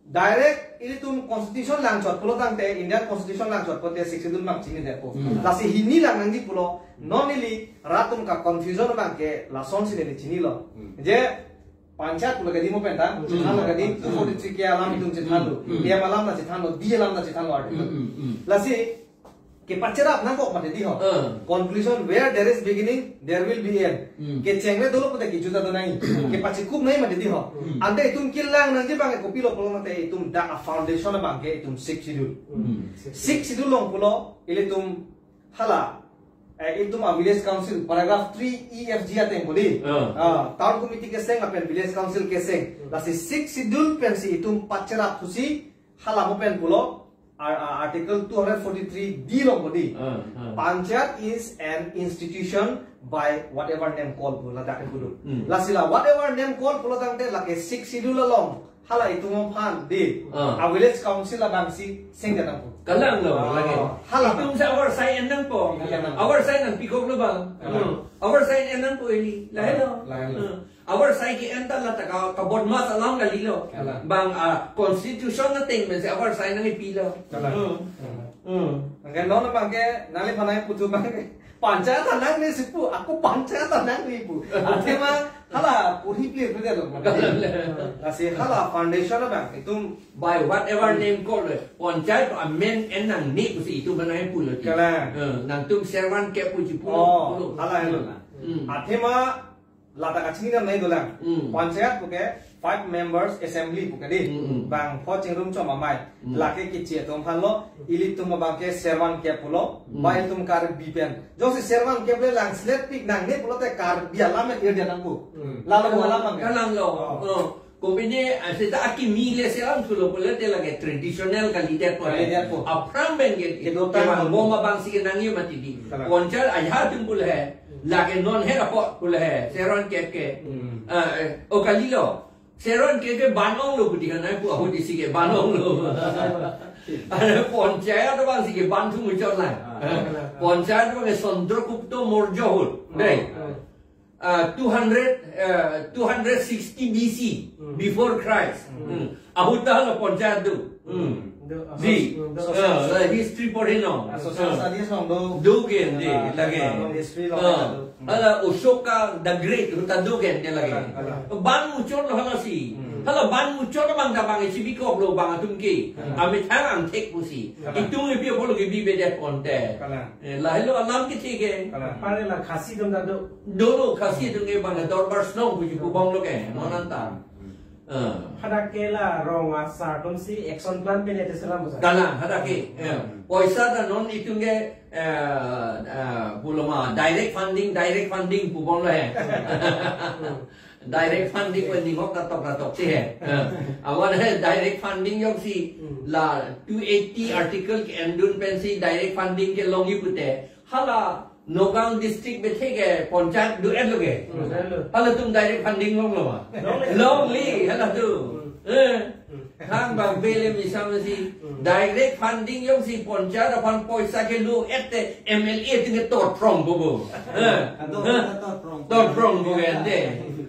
direct ilitum constitution langchot pulo tangte, Indian Constitution langchot pulote Sixth Schedule abang chinidetpo. Hmm. Lasi hini lang nangji pulo, non neli rat atum ka-confusion abang ke lasonsi neli chinilo. Hmm. Je panchayat pulo ke di mo penta, Hmm. chethanlo ke di, Hmm. two forty-three K alam itum chethanlo, Hmm. A M alam ta chethanlo, D alam ta chethanlo article. Hmm, hmm, hmm. Lasi kepacherap nangkok mati di ho. Hmm. Conclusion, where there is beginning, there will be end. Hmm. Kecheng le dolo pulote kejut ta do nangji. Hmm. Kepachekup nangji mati di ho. Hmm. Ante itum kelang nangji abang ke kopilo pulo mati itum dak a-foundation abang ke itum Sixth Schedule. Hmm. Sixth Schedule along pulo, ilitum hala, eh, itum a-village council, paragraph three E F G ateng ko di. Ah. Ah, town committee kecheng lapen village council kecheng. Hmm. Lasi Sixth Schedule pensi itum pacherap pusi hala mo pen pulo, ar-, ar-, article two hundred forty-three D along ko di. Ah, ah. Panchayat is an institution by whatever name call pu ladak ke pulo. Hmm. Lasi la whatever name call pulo tangte lake Sixth Schedule along hala itum aphan di. Ah. A-village council abangsi sengja nangpo. Kalang lo, Ah, lake. Hala. Itum si avarsai en nangpo. Iya, nang. Avarsai nangpikoklo bang. Kalang. Hmm. Avarsai en nangpo ili. Lahelo. Lahelo. Hmm. Avarsai ke-en ta lata ka, ka-bodmas alam kalilo. Kalang. Bang, ah, constitution ateng pensi avarsai nangkepilo. Kalang. Hmm. Hmm. Hmm. Angke non abang ke, nangliphan nangputhot abang ke, panchayat ta nangne si pu, ako panchayat ta nangne pu. Athema, hala, porhi plir plir lo. Kalang. Lasi hala foundation abang, itum By whatever name called, panchayat amen en nangne pusi itum aphan nangpulo di. Kalang. Eh, nangtum servan kep pusi pulo, Oh, pulo. Hala, hala. Hmm. Athema lata kachini nam nangji dolang. Hmm. Panchayat puke five members assembly puke di. Hmm, hmm. Bang pho chingrum chom amei. Hmm. Lake keche atum aphan lo, ilitum abang ke servan kep pulo, Hmm. ba ilitum Karbi pen. Jongsi servan kep le langselet pik nangne pulote Karbi alam et ir dia nangku. Hmm. Lalo alam abang ke. Kalang lo. Oh. Oh. Kopine, ah, seta akimi le selam sulo pulote lake traditional kalidetpo. Kalidetpo. Aphrang abang ke, Kedo ke tang bang lo. Bom abangsi kenangji mati di. Kalang. Panchayat ajahak atum pulo he. Lake non he apot pulo he. Servan kep ke. Hmm. Ah, eh, o kalilo. Servan kep ke ban onglo pu di kanai pu ahut isi ke ban onglo. Are panchayat abangsi ke ban thu muchot lang. Ah. Panchayat abang ke Chandragupta Maurya ahut. Dei. Ah. Ah, two hundred, ah, two hundred sixty B C, Hmm. before Christ. Hmm. Hmm. Ahut ta hala panchayat do. Hmm. Do, Di. Hmm, do. Ah, la history pori non. Ah, social Ah. studies along do. Do ke, di, Ah, lake. Ah, history along Ah. do. Hmm. Hala Ashoka the Great, ahut ta do ke, di lake. Ah, ah. Ban muchot lo halasi. Hmm. Hala ban muchot abang ta bang isi bikok lo bang atum ke. Hmm. Amethang angthek pusi. Kalang. Itum ipi apot lo kebibedet ponte. Kalang. Eh, lahelo alam kethe ke. Kalang. Pare la Khasi atum ta do. Dolo Khasi atum ke bang Dorbar Shnong puji pu bom lo ke, non anta. Eh. Hadak ke la rong asar atumsi action plan pen ete selam bosa. Kalang, hadak ke. Eh. Poisa ta non itum ke, eh, eh, pulo ma, direct funding, direct funding pu bom lo he. Hmm. Direct funding pen ninghok ta tok ta tok te he. Awan he direct funding jongsi la two eighty article ke-endun pensi direct funding kelongji pute, hala Nagaon district bethe ke ponchayat do-et lo ke. Halatum direct funding longlo ma? Longle. Longle halatum. Eh. Thang bang bele misa masi direct funding jongsi ponchayat aphan poisa kelo-et te M L A atum ke torprong bobo. Eh. Ado, eh, torprong. Torprong bo ke ante.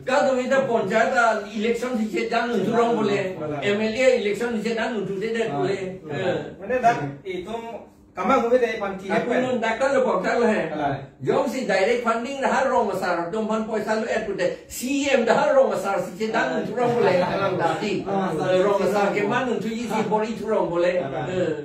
Kadokave ta ponchayat election si chedan nuntu rong bole. M L A election si chedan nuntu te det bole. Eh. Mane dak itum kemang huve de panti. Ako non dakal lo bokal he. Alai. Jongsi direct funding dak rong asar atum aphan poisa lo-et pute, C M dak rong asar si chedan nuntu rong bole alam dati. Ah, rong asar keman nuntu isi bor-i thu rong bole. Alai. Eh.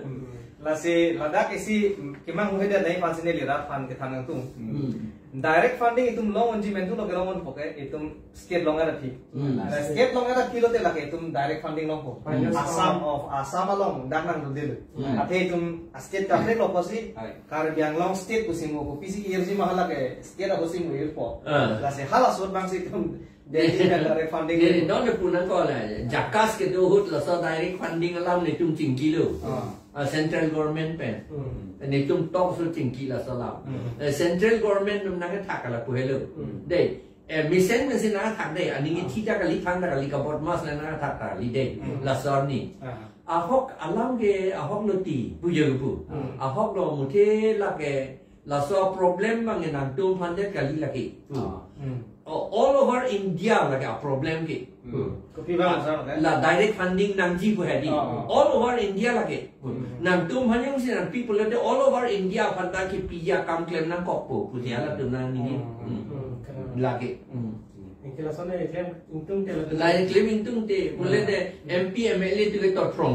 Lasi ladak isi kemang huve de nai pansi neli rat aphan kethan nangtum. Hmm. Direct funding itum long-unji mentu lo kelong-un poke itum state long-et aphi. Hmm. Nah, state long-et aphi lote lake itum direct funding longpo. Finance Assam of Assam along dak nangdodelo. Hmm. Athe itum state kaprek lo pusi Hai. Karbi Anglong state pusi mo ko P C E R G mahala ke state ako si mo irpo. Ah. Lasi hala sot bangsi itum Delhi pen direct funding. Jadi, lo. Don de punang ko la. Jakas kedo ahut laso direct funding alam netum chingkilo. Ah. Ah, central government pen. Hmm. Netum tokso chingki laso alam. Hmm. Eh, central government atum nangkethak lapu helo. Hmm. Dei, eh, mesen mesen nangkethak dei, aning Hmm. ithi ta kali, thang ta kali, kabodmas nangkethak ta kali dei. Hmm. Laso arni. Ah. Ahok alam ke ahok lo ti, puja lupu. Hmm. Ahok lo muthe lake, laso problem bang nangtum aphan det kali lake. Hmm. Ah. Hmm. Oh, all over India lake a problem ke. Hmm. Kopi bang asar ke? La direct funding nangji pu hedi. Ah. All over India lake. Hmm. Nangtum aphan jongsi nangpi pulote all over India aphan ta kipiji akam klem nangkokpo pusi halatum nangning. Hmm. Hmm. Hmm. Lake. Hmm. Ingke lason e klem ingtung te latum. La klem ingtung te. Pulote Hmm. M P M L A atum ke torprong.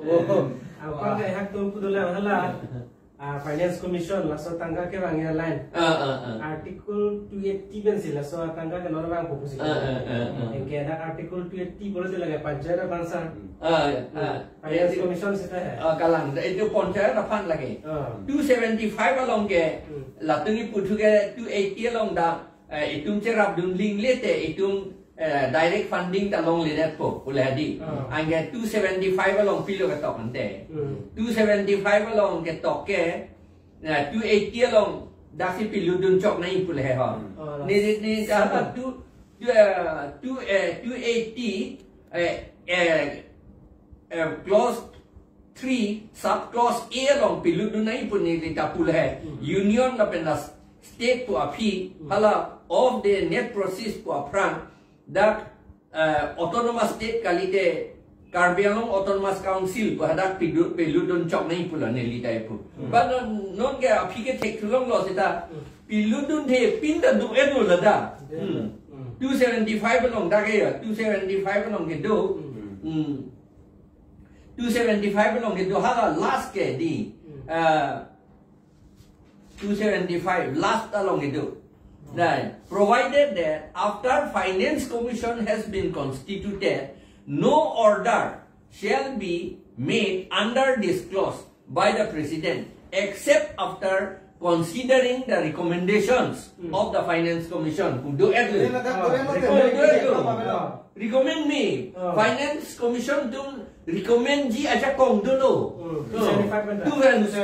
Oh. Apa ke hak tu pu dolang hala. Ah, Finance Commission laso tangka kevang alam. Ah, ah, ah. Article two eighty pensi laso tangka ke non vangpo pusi. Ah, ah, ah, ah. Ingke dak Article two eighty pulote lake panchayat aphansi. Ah, ya. Hmm. Ah, Finance ya, Commission seta he. Ah, kalang. Dak itu panchayat aphan lake. Ah. Two seventy-five along ke, Hmm. latum kipu thu ke two eighty along dak, eh, itum cherapdun lingle te itum, eh, direct funding ta longledetpo, pule hedi. Ah. Anke two seventy-five along pilo ketok ante. Hmm. Two seventy-five along ketok ke, eh, two eighty along daksi pilutdun chok nai pule he ho. Hmm. Ah, Ni, ni, ni, apa tu, tu, eh, tu, eh, two eighty, eh, eh, eh, clause three, sub clause A along pilutdun nai pu neli ta pule he. Hmm. Union lapen la state pu aphi, Hmm. hala of the net proceeds pu aphrang, dak, eh, autonomous state kalite Karbi Anglong Autonomous Council pu hadak pidu-, pilutdun chok nai pulo neli ta ipu. Hmm. Ba non, non ke aphi ke thek thulonglo seta, Hmm. pilutdun the pin ta do-et lo ladak. Hmm. Hmm. Two seventy-five along dak ya, two seventy-five along kedo. Hmm. Hmm. Two seventy-five along kedo hala last ke di. Hmm. Ah, two seventy-five last along kedo. Hmm. Then, provided that after Finance Commission has been constituted, no order shall be made under this clause by the President, except after considering the recommendations Hmm. of the Finance Commission. Pu do-et lo. Recommend lo. Recommend me. Ah. Finance Commission atum recommend ji ajakong dolo. Hmm. So, two seventy-five penta.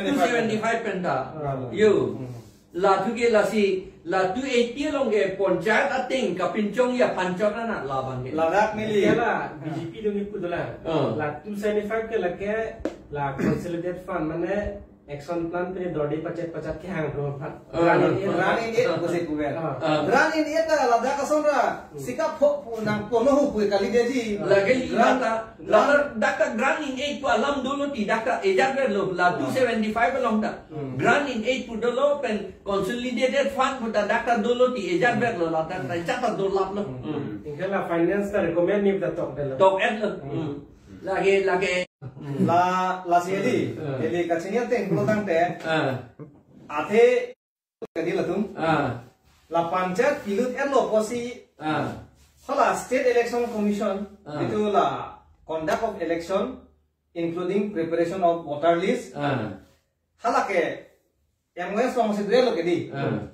Two seventy-five penta. Ah. Yo. Hmm. La thu ke lasi, la two eighty along ke ponchayat ateng kapinchongji aphan chot na labang ke. Ladak neli. Kela B J P atum kipu dolang. Ah. La two seventy-five ke lake la consolidated fund mane action plan pen dorde pachet pachet kehang do aphan. Ah. Grant in aid. Grant in aid pusi puvel. Ah. Ah. Grant in aid ta ladak ason ra Hmm. sika pho pu nangpono hu pu kalideji. Lake Grant, lata, grant. Lata dak ta grant in aid pu alam dolo ti dak ta ejat ver lo la Hmm. two seventy-five along ta. Hmm. Grant in aid pu dolo pen consolidated fund pu ta dak ta dolo ti ejat ver lo la dak ta ejat ta dolap lo. Hmm. Hmm. Ingke la finance ta recommend ni ta tok det lo. Tok-et lo. Hmm. Hmm. Lake, lake. Hmm. La, lasi di. Hmm. Jadi kachini ateng pulo tangte. Ah. Athe kadi latum. Ah. La panchayat pilut-et lo pusi. Ah. Hala State Election Commission. Ah. Itu la conduct of election, including preparation of voter list. Ah. Hala ke M O S long si dua lo ke di. Ah.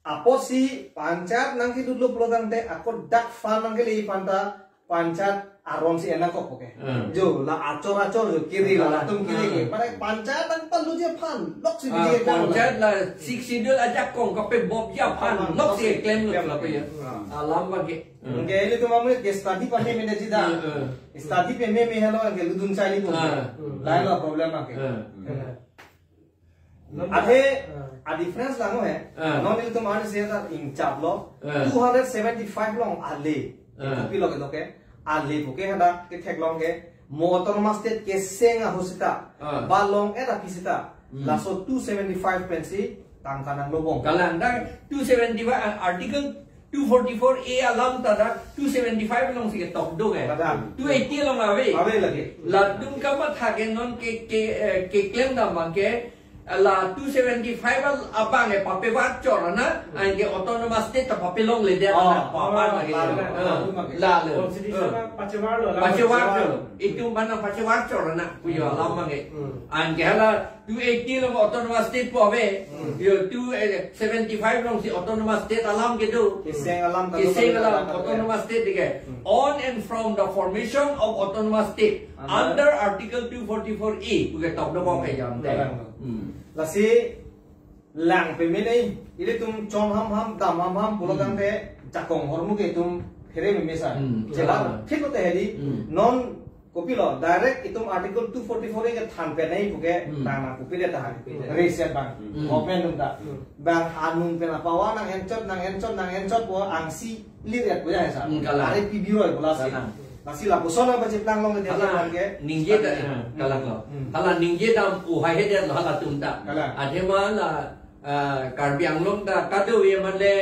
Apotsi panchayat nangkelut lo pulo tangte ako dak fund nangkele aphan ta panchayat aron si enangkok, oke. Hmm. Jo, la achor achor jo kiri la, latum kiri ke. Hmm. Pada panchayat nangpaluji aphan, lok si Ah, biji ke panchayat la Sixth Schedule ajakong kapebopji aphan, lok si klem lo klem lo, ya. Hmm. Alam abang ke. Hmm. Oke, ilitum amu ke study pame mene jida. Hmm, hmm. Study pame mene lo ke ludun chai li ko. Hmm. Lain lo problem ke. Hmm. Hmm. Athe, ah, a difference lang he. Ah. Non ilitum arni seta ingchap lo. Ah. Two hundred seventy-five along ale. Ah. Kopilo kedo ke. Ale puke hadak ketheklong ke. Mo autonomous state keseng ahut seta. Ah. Ba long-et aphi seta. Hmm. Laso two seventy-five pensi tangka nanglobom. Kalang dak two seventy-five, ah, article two forty-four A alam ta dak two seventy-five along si ketok do ke. Pada. Two eighty along ave. Ave lagi. Latum kamatha ke non ke, ke, eh, keklem dam abang ke, la two seventy-five al-, abang ke papevar chor na, anke autonomous state ta papelongledet Oh. na, pa, pa Oh, lagi. la, la, Ah, la, la, la, la. Constitution Eh. na pachevar lo, la. Pachevar chor. Itum mana pachevar chor na, puyo Hmm. alam abang ke. Hmm. Anke hala two eighty along autonomous state pu ave. Hmm. Yo, two, eh, seventy-five along si autonomous state alam kedo. Keseng alam ta Keseng lo alam, alam. autonomous state ke. Hmm. On and from the formation of autonomous state Under. under Article two forty-four A, puke tok do kok Hmm. ke jam te. Kalang. Hmm. Lasi lang peme nai, ilitum chom hamham, dam hamham, pulo Hmm. tangte jakong hormu ke itum phere meme sa. Hmm. Jela Kalang. thik te hedi, Hmm. non kopilo, direct itum Article two forty-four A kethan pen nai puke Hmm. nang nang kopile tahan. Hmm. Reset abang. Hmm. Government atum ta. Hmm. Bang anung pen apawa nang enchot, nang enchot, nang enchot po angsi lir ya puya sa. Hmm, kalang. Are P B roi bola si. Kalang. Lasi lapuson nang pachiplang long ke dia Hala, abang ke. ningje ta, Start. ah, kalang lo. Hmm. Hala ningje dam u hai he dia lo halatum ta. Kalang. Athema la, ah, Karbi Anglong ta kado ye mane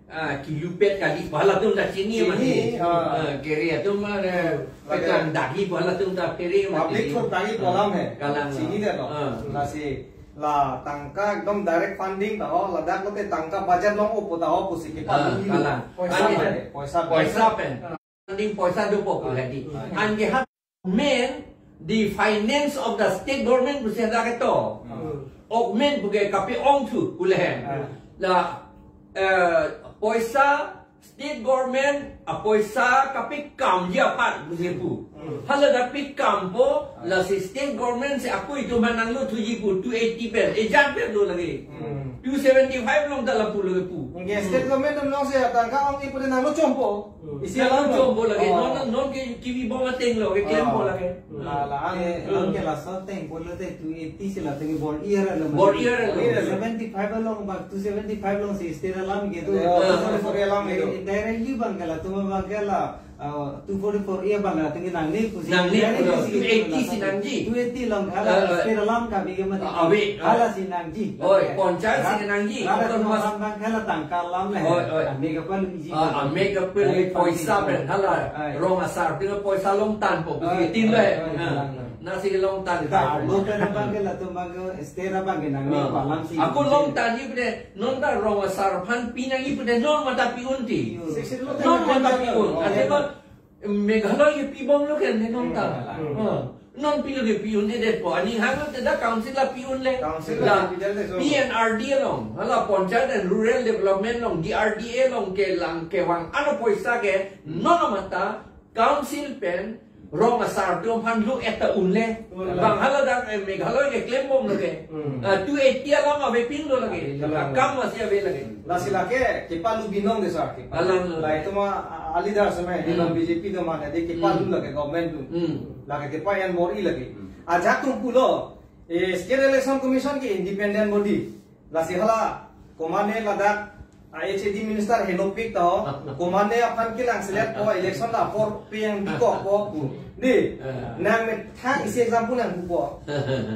Ah, kilupet kali, pu halatum ta chini Chini, mati. ah. Ah, kere atum, ah, Lagi. petang dagi, pu halatum ta phere mati. Public thot dagi pu alam he. Kalang. Chini de no. Ah. Lasi, la tangka ekdom direct funding ta ho, ladak lote tangka budget long-o pu ta ho, pusi ke Ah, palu. kalang. Poisa Ani pen. Poisa pen. Poisa pen. Funding poisa dopo pu Ah. hadi. Ah. Anke ha main the finance of the state government pusi hadak ketok. Hmm. Augment puke kapi-ongthu pu le hem. Ah. La, eh, poisa state government apoisa kapikamji apar pusi pu. Hmm. Hala dak pikampo, Ah. lasi state government si ako itum aphan nangluthuji pu two eighty pen. Ejat pen do lagi. Hmm. Two seventy-five along ta lapu lagi pu. Anke state government atum along si tangka ong-i pu de nangluchompo. Hmm. Isi Nang alam lo. chompo lagi, Oh. non, non ke kibibom ateng lo, ke klempo Oh. lagi. La, la, ang, Eh, ang eh. ke laso ateng, pulo te two eighty si latum ke bor-i ra lo. Bor-i ra lo. Seventy-five along bak, two seventy-five along si state alam ke tu. Eh, two forty-four A alam ke tu. Eh, directly abang ke latum abang ke la, ah, two forty-four A abang ke latum ke nangne pusi. Nangne Directly pulo. pusi Two eighty si nangji. Two eighty along ke la, Eh, eh. state alam ke bagi mati. Ah, awi, ah. Hala si nangji. Oi, panchayat si nangji, Hala autonomous. Hala abang ke la tangka alam le. Oi, oi. Ame ke palu iji. Ah, ame ke pele Direct poisa funding. pen hala Ai. rong asar tu poisa longtanpo, Ai, tin ai, le. ai, Ah. lang, lang. Nasi longtan. Ta, lo pen abang ke latum abang ke state abang ke nangne Ah. pu alam si. Ako longtanji pu de, non ta rong asar aphan pi nangji pu de, non mata pi-un ti. Sixteen lo Non pen mata pen pi-un. Oh, Ate iya. ba, Meghalaya ke pibom lo ke ne non ta. Hmm. Ah. Non pilo ke pi-un-edetpo. Aning hang te dak council la pi-un le. Council La la pi-un le so. P N R D A along, hala Panchayat and Rural Development along, D R D A along kelang kevang ano poisa ke, non mata council pen rong asar atum aphan lo eta un le. Un le. Bang hala dak, eh, Meghalaya ke klembom lo ke. Hmm. Ah, two eighty alam avepin lo lagi. Avepin lo. Akam masih ave lagi. Lasi lake, kepalu binong dei sir, kepalu. Alang lo. La itum a, a, a leader semai, Hmm. itum B J P atum mane, dei kepalu Hmm. lake, government atum. Hmm. Lake kepa-en bor-i lake. Hmm. Ajak atum pulo, eh, State Election Commission ke independent body. Lasi hala, komane ladak, a, H A D minister henopik ta ho, komane aphan kelang selet po, election ta apor peng bikok po. Dei, Eh. nangmethang isi example nangpupo.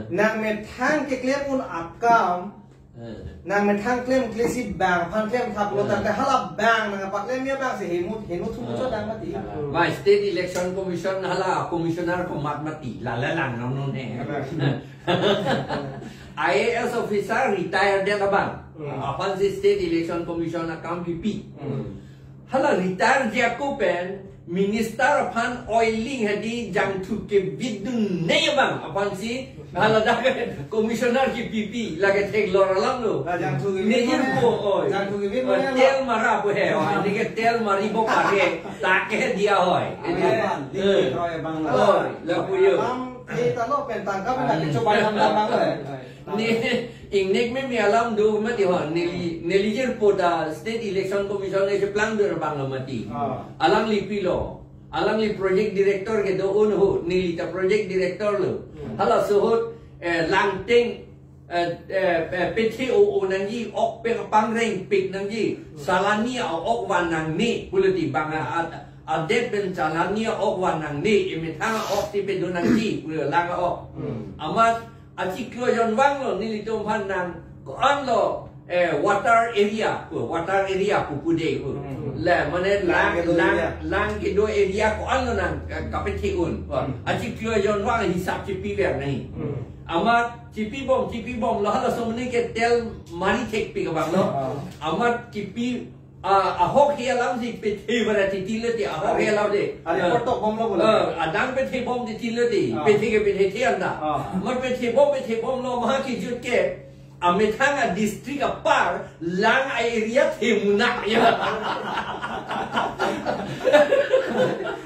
Nangmethang keklem un akam, Eh. Nangmethang klemkle si bang aphan klemthap lo Hmm. tangte hala bang nangpaklem ya bang si hemut, hemut thum Hmm. chodang mati. Hmm. Ba State Election Commission hala commissioner komat mati. Lala lang nang non he. Hmm. I A S officer retire det abang. Hmm. Aphan si State Election Commission akam pipi. Hmm. Hala retire ji ako pen minister aphan oiling hadi jangthu kebidun ne abang aphan si Hala dak commissioner kipipi lake theklor alam lo. La jangthu kevin Nejir mane, po oi. Jangthu kevin mane lo. Tel mara po he, oi. Neke tel mari po pare, tak he dia oi. Amen. Eh. Oi, lapu yo. Alam kita lo pen tangka pen lake coba alam alam lo. Ne, ingnek me me alam do mati ho. Neli, neli jir po ta State Election Commission ne cheplang do bang lo mati. Ah. Alangli pilo. Alangli project director kedo-un ho, neli ta project director lo. Hmm. Halaso ahut, eh, langteng, eh, eh, eh, pethe o-o nangji, ok pen pangreng pik nangji, Hmm. salani a-ok van nangne, pulo ti bang a, a, adet pen salani a-ok van nangne, emethang a-ok si pedo nangji, pulo lang a-ok. Hmm. Amat achiklo jonvang lo nelitum aphan nang ko-an lo, eh, water area, ko water area pupu de ko. Hmm. La mane lang, lang kedo lang, area. Lang kedo area ko-an lo nang, eh, kapethe un. Ko Hmm. achiklo jonvang hisap chipi ver nahi. Hmm. Amat chipi bom, chipi bom lo halaso mane ke tel mari thekpi kabang lo. Ah. Amat kipi Ah, ahok he alam si pethe bara titi lo ti, ahok he alam de. Ari Ah. portok bom lo bola. Ah, adang pethe bom titi lo ti, Ah. pethe ke pethe the anda. Ah. Mar pethe bom, pethe bom lo ma kijut ke. Amethang a district apar lang a area the munak ya.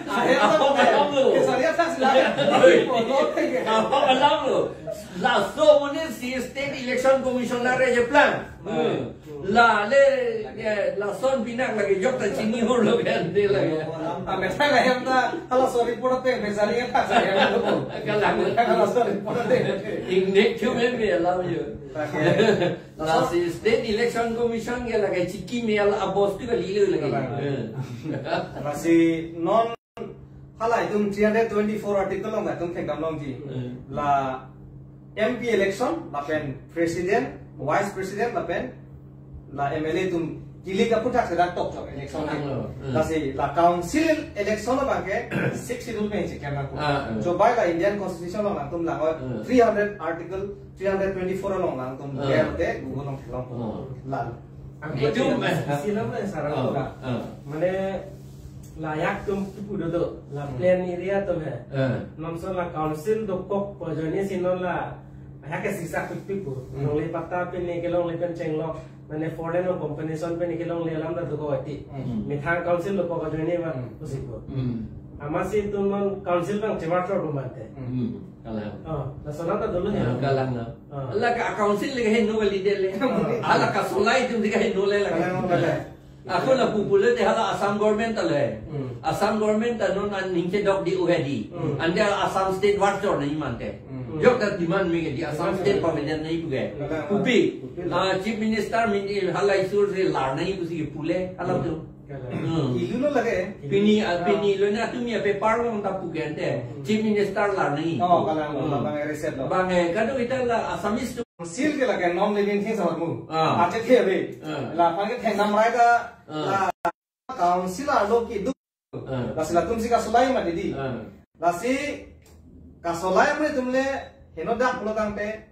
Ah, ya, Ahok ya, alam lo. Ke saria tak sila. Oi. Portok ke. Ahok alam lo. Laso mane si State Election Commissioner e cheplang. Hmm. La le, eh, lason pinak lagi jok ta chini hor lo kan de lagi. Amethang a hem ta, halaso report te, mesari ta, sa hem to. Kalang. Halaso report te. Ingnek chu me me alam yo. Okay. Lasi State Election Commission ke lagi chiki me ala abos tu kali lo lagi. Kalang. Eh. Lasi non Hala itum three hundred twenty-four article along itum thekdam longji. Hmm. La M P election, lapen president, vice president, lapen la M L A atum kilik aphuthak sedak tok chok election. Hmm. Hmm. Lasi la council election abang ke six schedule pen check nangkok. Ah, hmm. Chobai la Indian Constitution along atum lang oi Hmm. three hundred article, three hundred twenty-four along lang atum Hmm. ber te Google along theklong. Hmm. Lalu. Angko Itum, chinam eh, isi lam na sarang ah, ko la. Ah. Mane layak atum tu pu dodo, la Hmm. plain area atum he. Eh. Non so la council dokok pu ajoine si non la, ya ke sisa pik pik pu. Hmm. Longle patta pen ne kelongle pen chenglok. Mane foreign o compensation pen ne kelongle alam ta dokok ati. Hmm. Methang council dokok ajoine ma Hmm. pusi pu. Hmm. Amatsi itum non council abang chevar chor pu mante. Hmm. Kalang. Oh, laso alam ta dolo he. Ah, kalang na. Ah. Ala ka council le kaheno kali de le. Hmm. Ala kasolai atum si kaheno le lagi. Kalang mo bale. Ako lapu pulo te hala Assam government ta le. Hmm. Assam government ta non an ningke dok di uhedi. Hmm. Ante Assam state var chor nahi mante. Hmm. Jok ta demand me ke di Assam Demand state me. Permanent nahi pu ke. Kalang. Pupi. Pupi la. Ah, chief minister mini hala isur se lar nahi pusi pule. Hala Hmm. tu. Kalang. Hmm. Ilu lo lake. Pini, ah, Ilu. Pini lo na tumi a paper along ta pu ke ante. Hmm. Chief minister lar nahi. Oh, kalang. Hmm. Bang reset lo. Bang eh, kadokave ta la Assamese tu. Council ke lake non living things ahormu. Ah. Achethe ave. Ah. Laphan ke thekdam rai ta Ah. la council arlo kedo. Ah. Lasi latum si kasolai ma didi. Ah. Lasi kasolai mane atum le henodak pulo tangte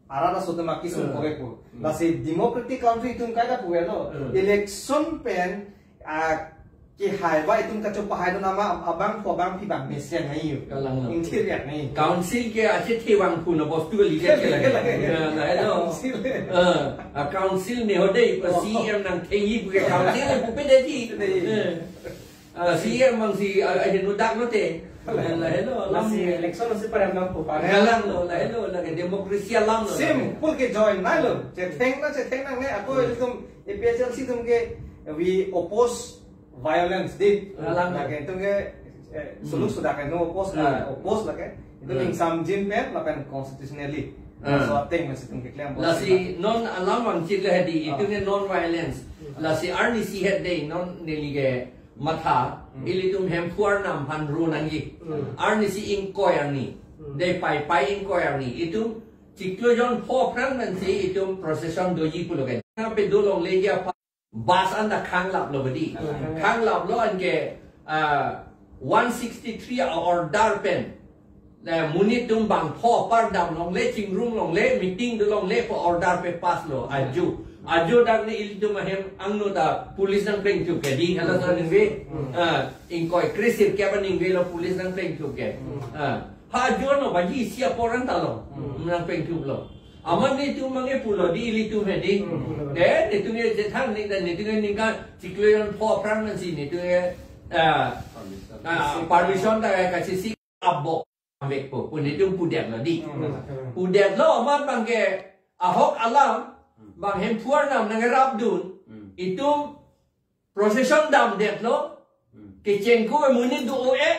arat aso atum akisung Ah. kore pu. Hmm. Lasi democratic country itum kaita pu lo. Ah. Election pen ah, kehai ba itum kachopahai do nama abang ko abang pi bang mesen nahi yo. Kalang lo. Ingthir yak nahi. Council ke achethe vangphu na bostu ke leader ke lagi. Lagi. Ya, lahelo. Council. Eh, a council ne hode pa Oh. C M nangthengji pu ke council pupe de ji. Pupe de ji. Eh. Ah, C M mang si, ah, ah, henodak lo te. Lahelo, alam Lasi ke. Election si parem nangpo pare. Kalang lo, lahelo, lake democracy alam lo. Simple ke join nai lo. Chetheng na, chetheng nangne, ako Hmm. itum A P H L C atum ke, we oppose violence, di. Kalang. Lake itum ke, eh, Hmm. suluk sudah ke, no oppose, Hmm. eh, oppose lake. Itum Hmm. ingsam jin pen, lapen constitutionally. Hmm. So, ateng masih itum ke klem Lasi, non alam vangchit le hedi, Ah. itum ke non violence. Hmm. Lasi arnisi hedi, non neli ke matha, Hmm. ilitum Hemphu arnam aphan ro nangji. Hmm. Arnisi ingkoi arni. Hmm. Dei pai pai ingkoi arni. Itum chiklo jon pho phrang pensi itum procession doji pulo ke. Nang pe dolongle ji aphan bus anta khanglap lo bedi. Hmm. Khanglap lo anke, ah, one sixty-three a order pen. Eh, monit atum bangpho apar damlongle, chingrum longle, meeting dolongle pu order pe pass lo, ajo. Ajo dak ne ilitum ahem angno ta police nangplengthup ke di, hala sa ningve. Hmm. Ah, ingkoi kre sirkep aningve lo police nangplengthup ke. Hmm. Ah. Ha juno baji isi aporan talo. Hmm. Nang pengtum lo. Amat netum mange pulo di ilitum hedi. Hmm. Eh, netum ye jethang ni dan netum ye ningkan chiklo jon pho phrang nang si netum ye, ah, ah, permission ta kasi si abo vek po. Pun netum pudet lo di. Hmm. Pudet lo amat bangke ahok alam bang Hemphu arnam nang rapdun. Hmm. Itum procession damdetlo. Hmm. Kechengku amonit do-o-e.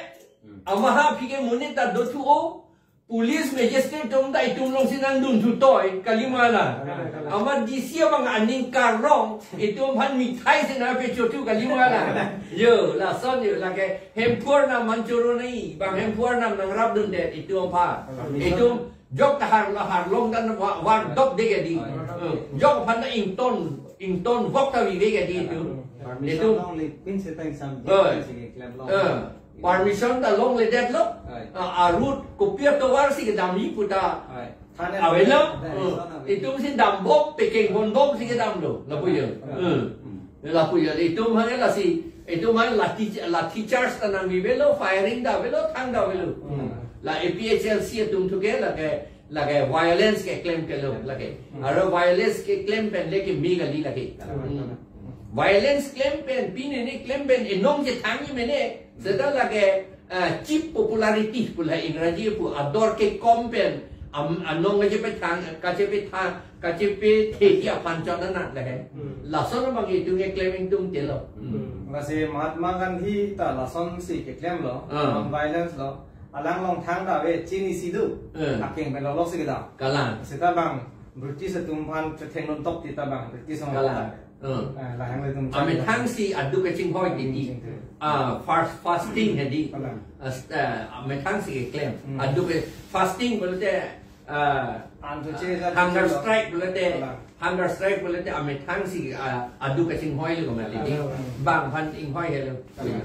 Hmm. Amaha aphi ke monit ta dothu-o. Police magistrate atum ta itum along si nangdunthu toi, kalima la. Kalima, kalima. Amat D C abang aning karong, itum aphan mithai si nangpachothu, kalima la. Yo, lason yo, lake Hemphu arnam manchoro nai, bang Hemphu arnam nang rapdundet, itum aphan. Kalima. Itum jok ta har, harlong dan wa-, wardok de ke di. Kalima. Eh, jok aphan ta ington, ington vok ta vive ke di itum. Permission itum longle pin setang sam Oi. Jek si keklem long. Eh, permission ta longledetlo. Oi. Ah, arut kopi atovar si kedamji pu ta. Oi. Thane avelo. Oi, eh, sana itum si dambom, pekeng bonbom si kedamlo. Lapu yo. Oi. Eh. Hmm. Lapu yo. Itum hanya lasi, itum hanya lathi, lathi charge ta nangvelo, firing ta avelo, thang ta avelo. Hmm. La A P H L C atum thu ke lake, lake violence keklem ke lo lake. Hmm. Aro violence keklem pen le keme kali lake. Hmm. Hmm. Violence klem pen, pine ne klem pen, enong jethang ji mene, seta lake, ah, cheap popularity pu la Ingraji pu, ador kekom pen, am, anong kachepethang, kachepethang, kachepethe ji aphan chot anat lake. Hmm. Lason abang itum keklem ingtungte lo. Hmm. Lasi Mahatma Gandhi ta lason si keklem lo, ah, non-violence lo. Alang along thang ta ave, chini si do. Eh. Akeng pen lolok si kedam. Kalang. Seta bang British atum aphan chetheng nontok ti ta bang British along. Kalang. Ta. Eh. Eh, lahang le tum amethang si aduk kachinghoi titi. Chingthur. Ah, fast, fasting hedi. Kalang. As-, eh, amethang si keklem. Hmm. Aduk ke fasting pulote, ah, an to che ja hunger strike pulote. Kalang. Hunger strike pulote amethang si, ah, aduk kachinghoi lo kemali. Kalang. Bangphan inghoi helo. Kalang.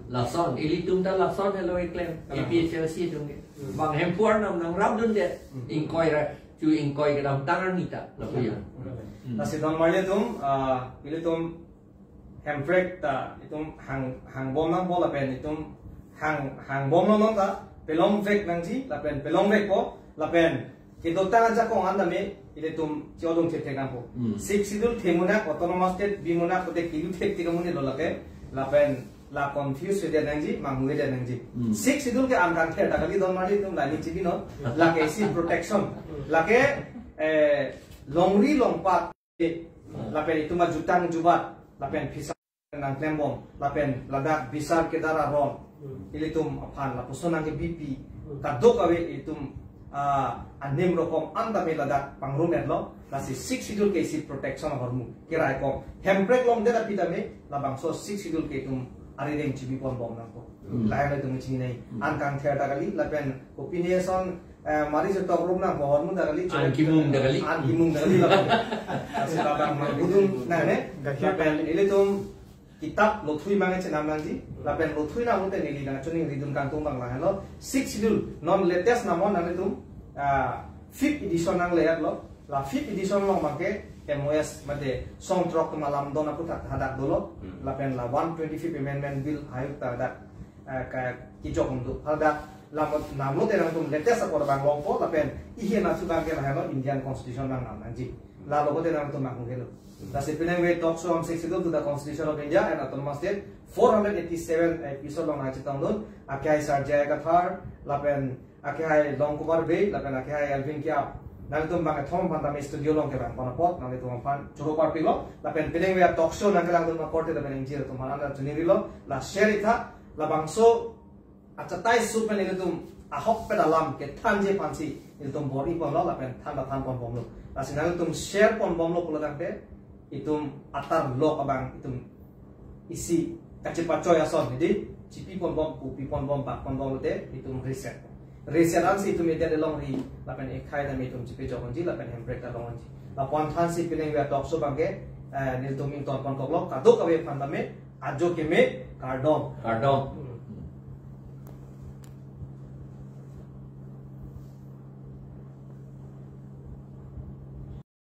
Lason, ilitum ta lason helo keklem. Kalang. A P H L C atum ke. Hmm. Bang Hemphu arnam nang rapdundet. Hmm. Ingkoi ra, chu ingkoi kedamtang arni ta. Lapu yo. Hmm. Hmm. Lasi don marli atum, ah, ilitum hemprek ta itum hang, hangbom nangpo lapen itum hang, hangbomlo non ta pelongvek nangji lapen pelongvekpo lapen kedotang ajakong an tame ilitum chodung thekthe nangpo. Hmm. Sixth Schedule themunak, Autonomous State bimunak pute kilu thekti kamonit lo lake, lapen la confuse vedet nangji, manghuvedet nangji. Hmm. Sixth Schedule ke an kangther ta kali don marli atum, la ne chibi non, lake isi protection. Lake, eh, longri longpat, lapen itum ajutang jubat, lapen phisa nangklembom, lapen ladak bisar kedar aron, hmm, ilitum aphan lapuson nangkebipi, hmm, kadokave itum, ah, anim rokom an tame ladak pangrum-etlo, lasi Sixth Schedule ke isi protection ahormu, keraikom. Hemprek longdet aphi tame, labangso Sixth Schedule ke itum arideng chibiponbom nangpo. Hmm. Lahelo itum chinine, hmm, an kangther ta kali, lapen opinion, eh, mari se tok rum nangpo, ahormu ta kali, an kimung ta kali. An kimung ta kali lapen. Lasi labang mangkudun nangne, lapen ilitum kitap lothui mange chenam nangji, lapen lothui nang lote neli nangchiningridun kangtung bang lahelo. Sixth Schedule, non latest namon nanglitum, ah, fifth edition nangle-etlo. La fifth edition along abangke M O S mate song throk atum alamdon aputhak hadak dolo. Hmm. Lapen la one twenty-fifth Amendment Bill ahut ta hadak, eh, ka, kejok um do. Hadak lam, namlote nangtum latest apor bang longpo, lapen ihe nasu abangke lahelo Indian Constitution nangnam nangji. Lalo kote nangtum manghu helo. Lasi pinengve talk show on Sixth Schedule to the Constitution of India and Autonomous State four hundred eighty-seven episode along nangchetongdun, akhai Sir J I Kathar, lapen akhai Longkubar Bey, lapen akhai Alvin Kiap. Nangtum bangkethom aphan tame studio along kevangpon apot, nanglitum aphan choro parpiklo, lapen pinengve talk show nangkelangdun akorte lapen ingjir atum aphan nangchiningrilo, la share-ik tha, labangso achatai su pen ilitum ahokpet alam kethanji aphansi ilitum bor-iponlo lapen than ta thanponbomlo. Lasi nangtum share ponbomlo pulo tangte itum atar lok abang itum isi kachepachoi ason hedi chipiponbom, pupiponbom, bakponbom lote itum reset. Reset ansi itum edet elongri lapen ekhai tame itum chipejok unji lapen hemprek ta long unji. Lapu-an thansi pinengve talk show abangke, eh, nelitum ingtonponkoklo, kadokave aphan tame ajo keme kardom. Kardom.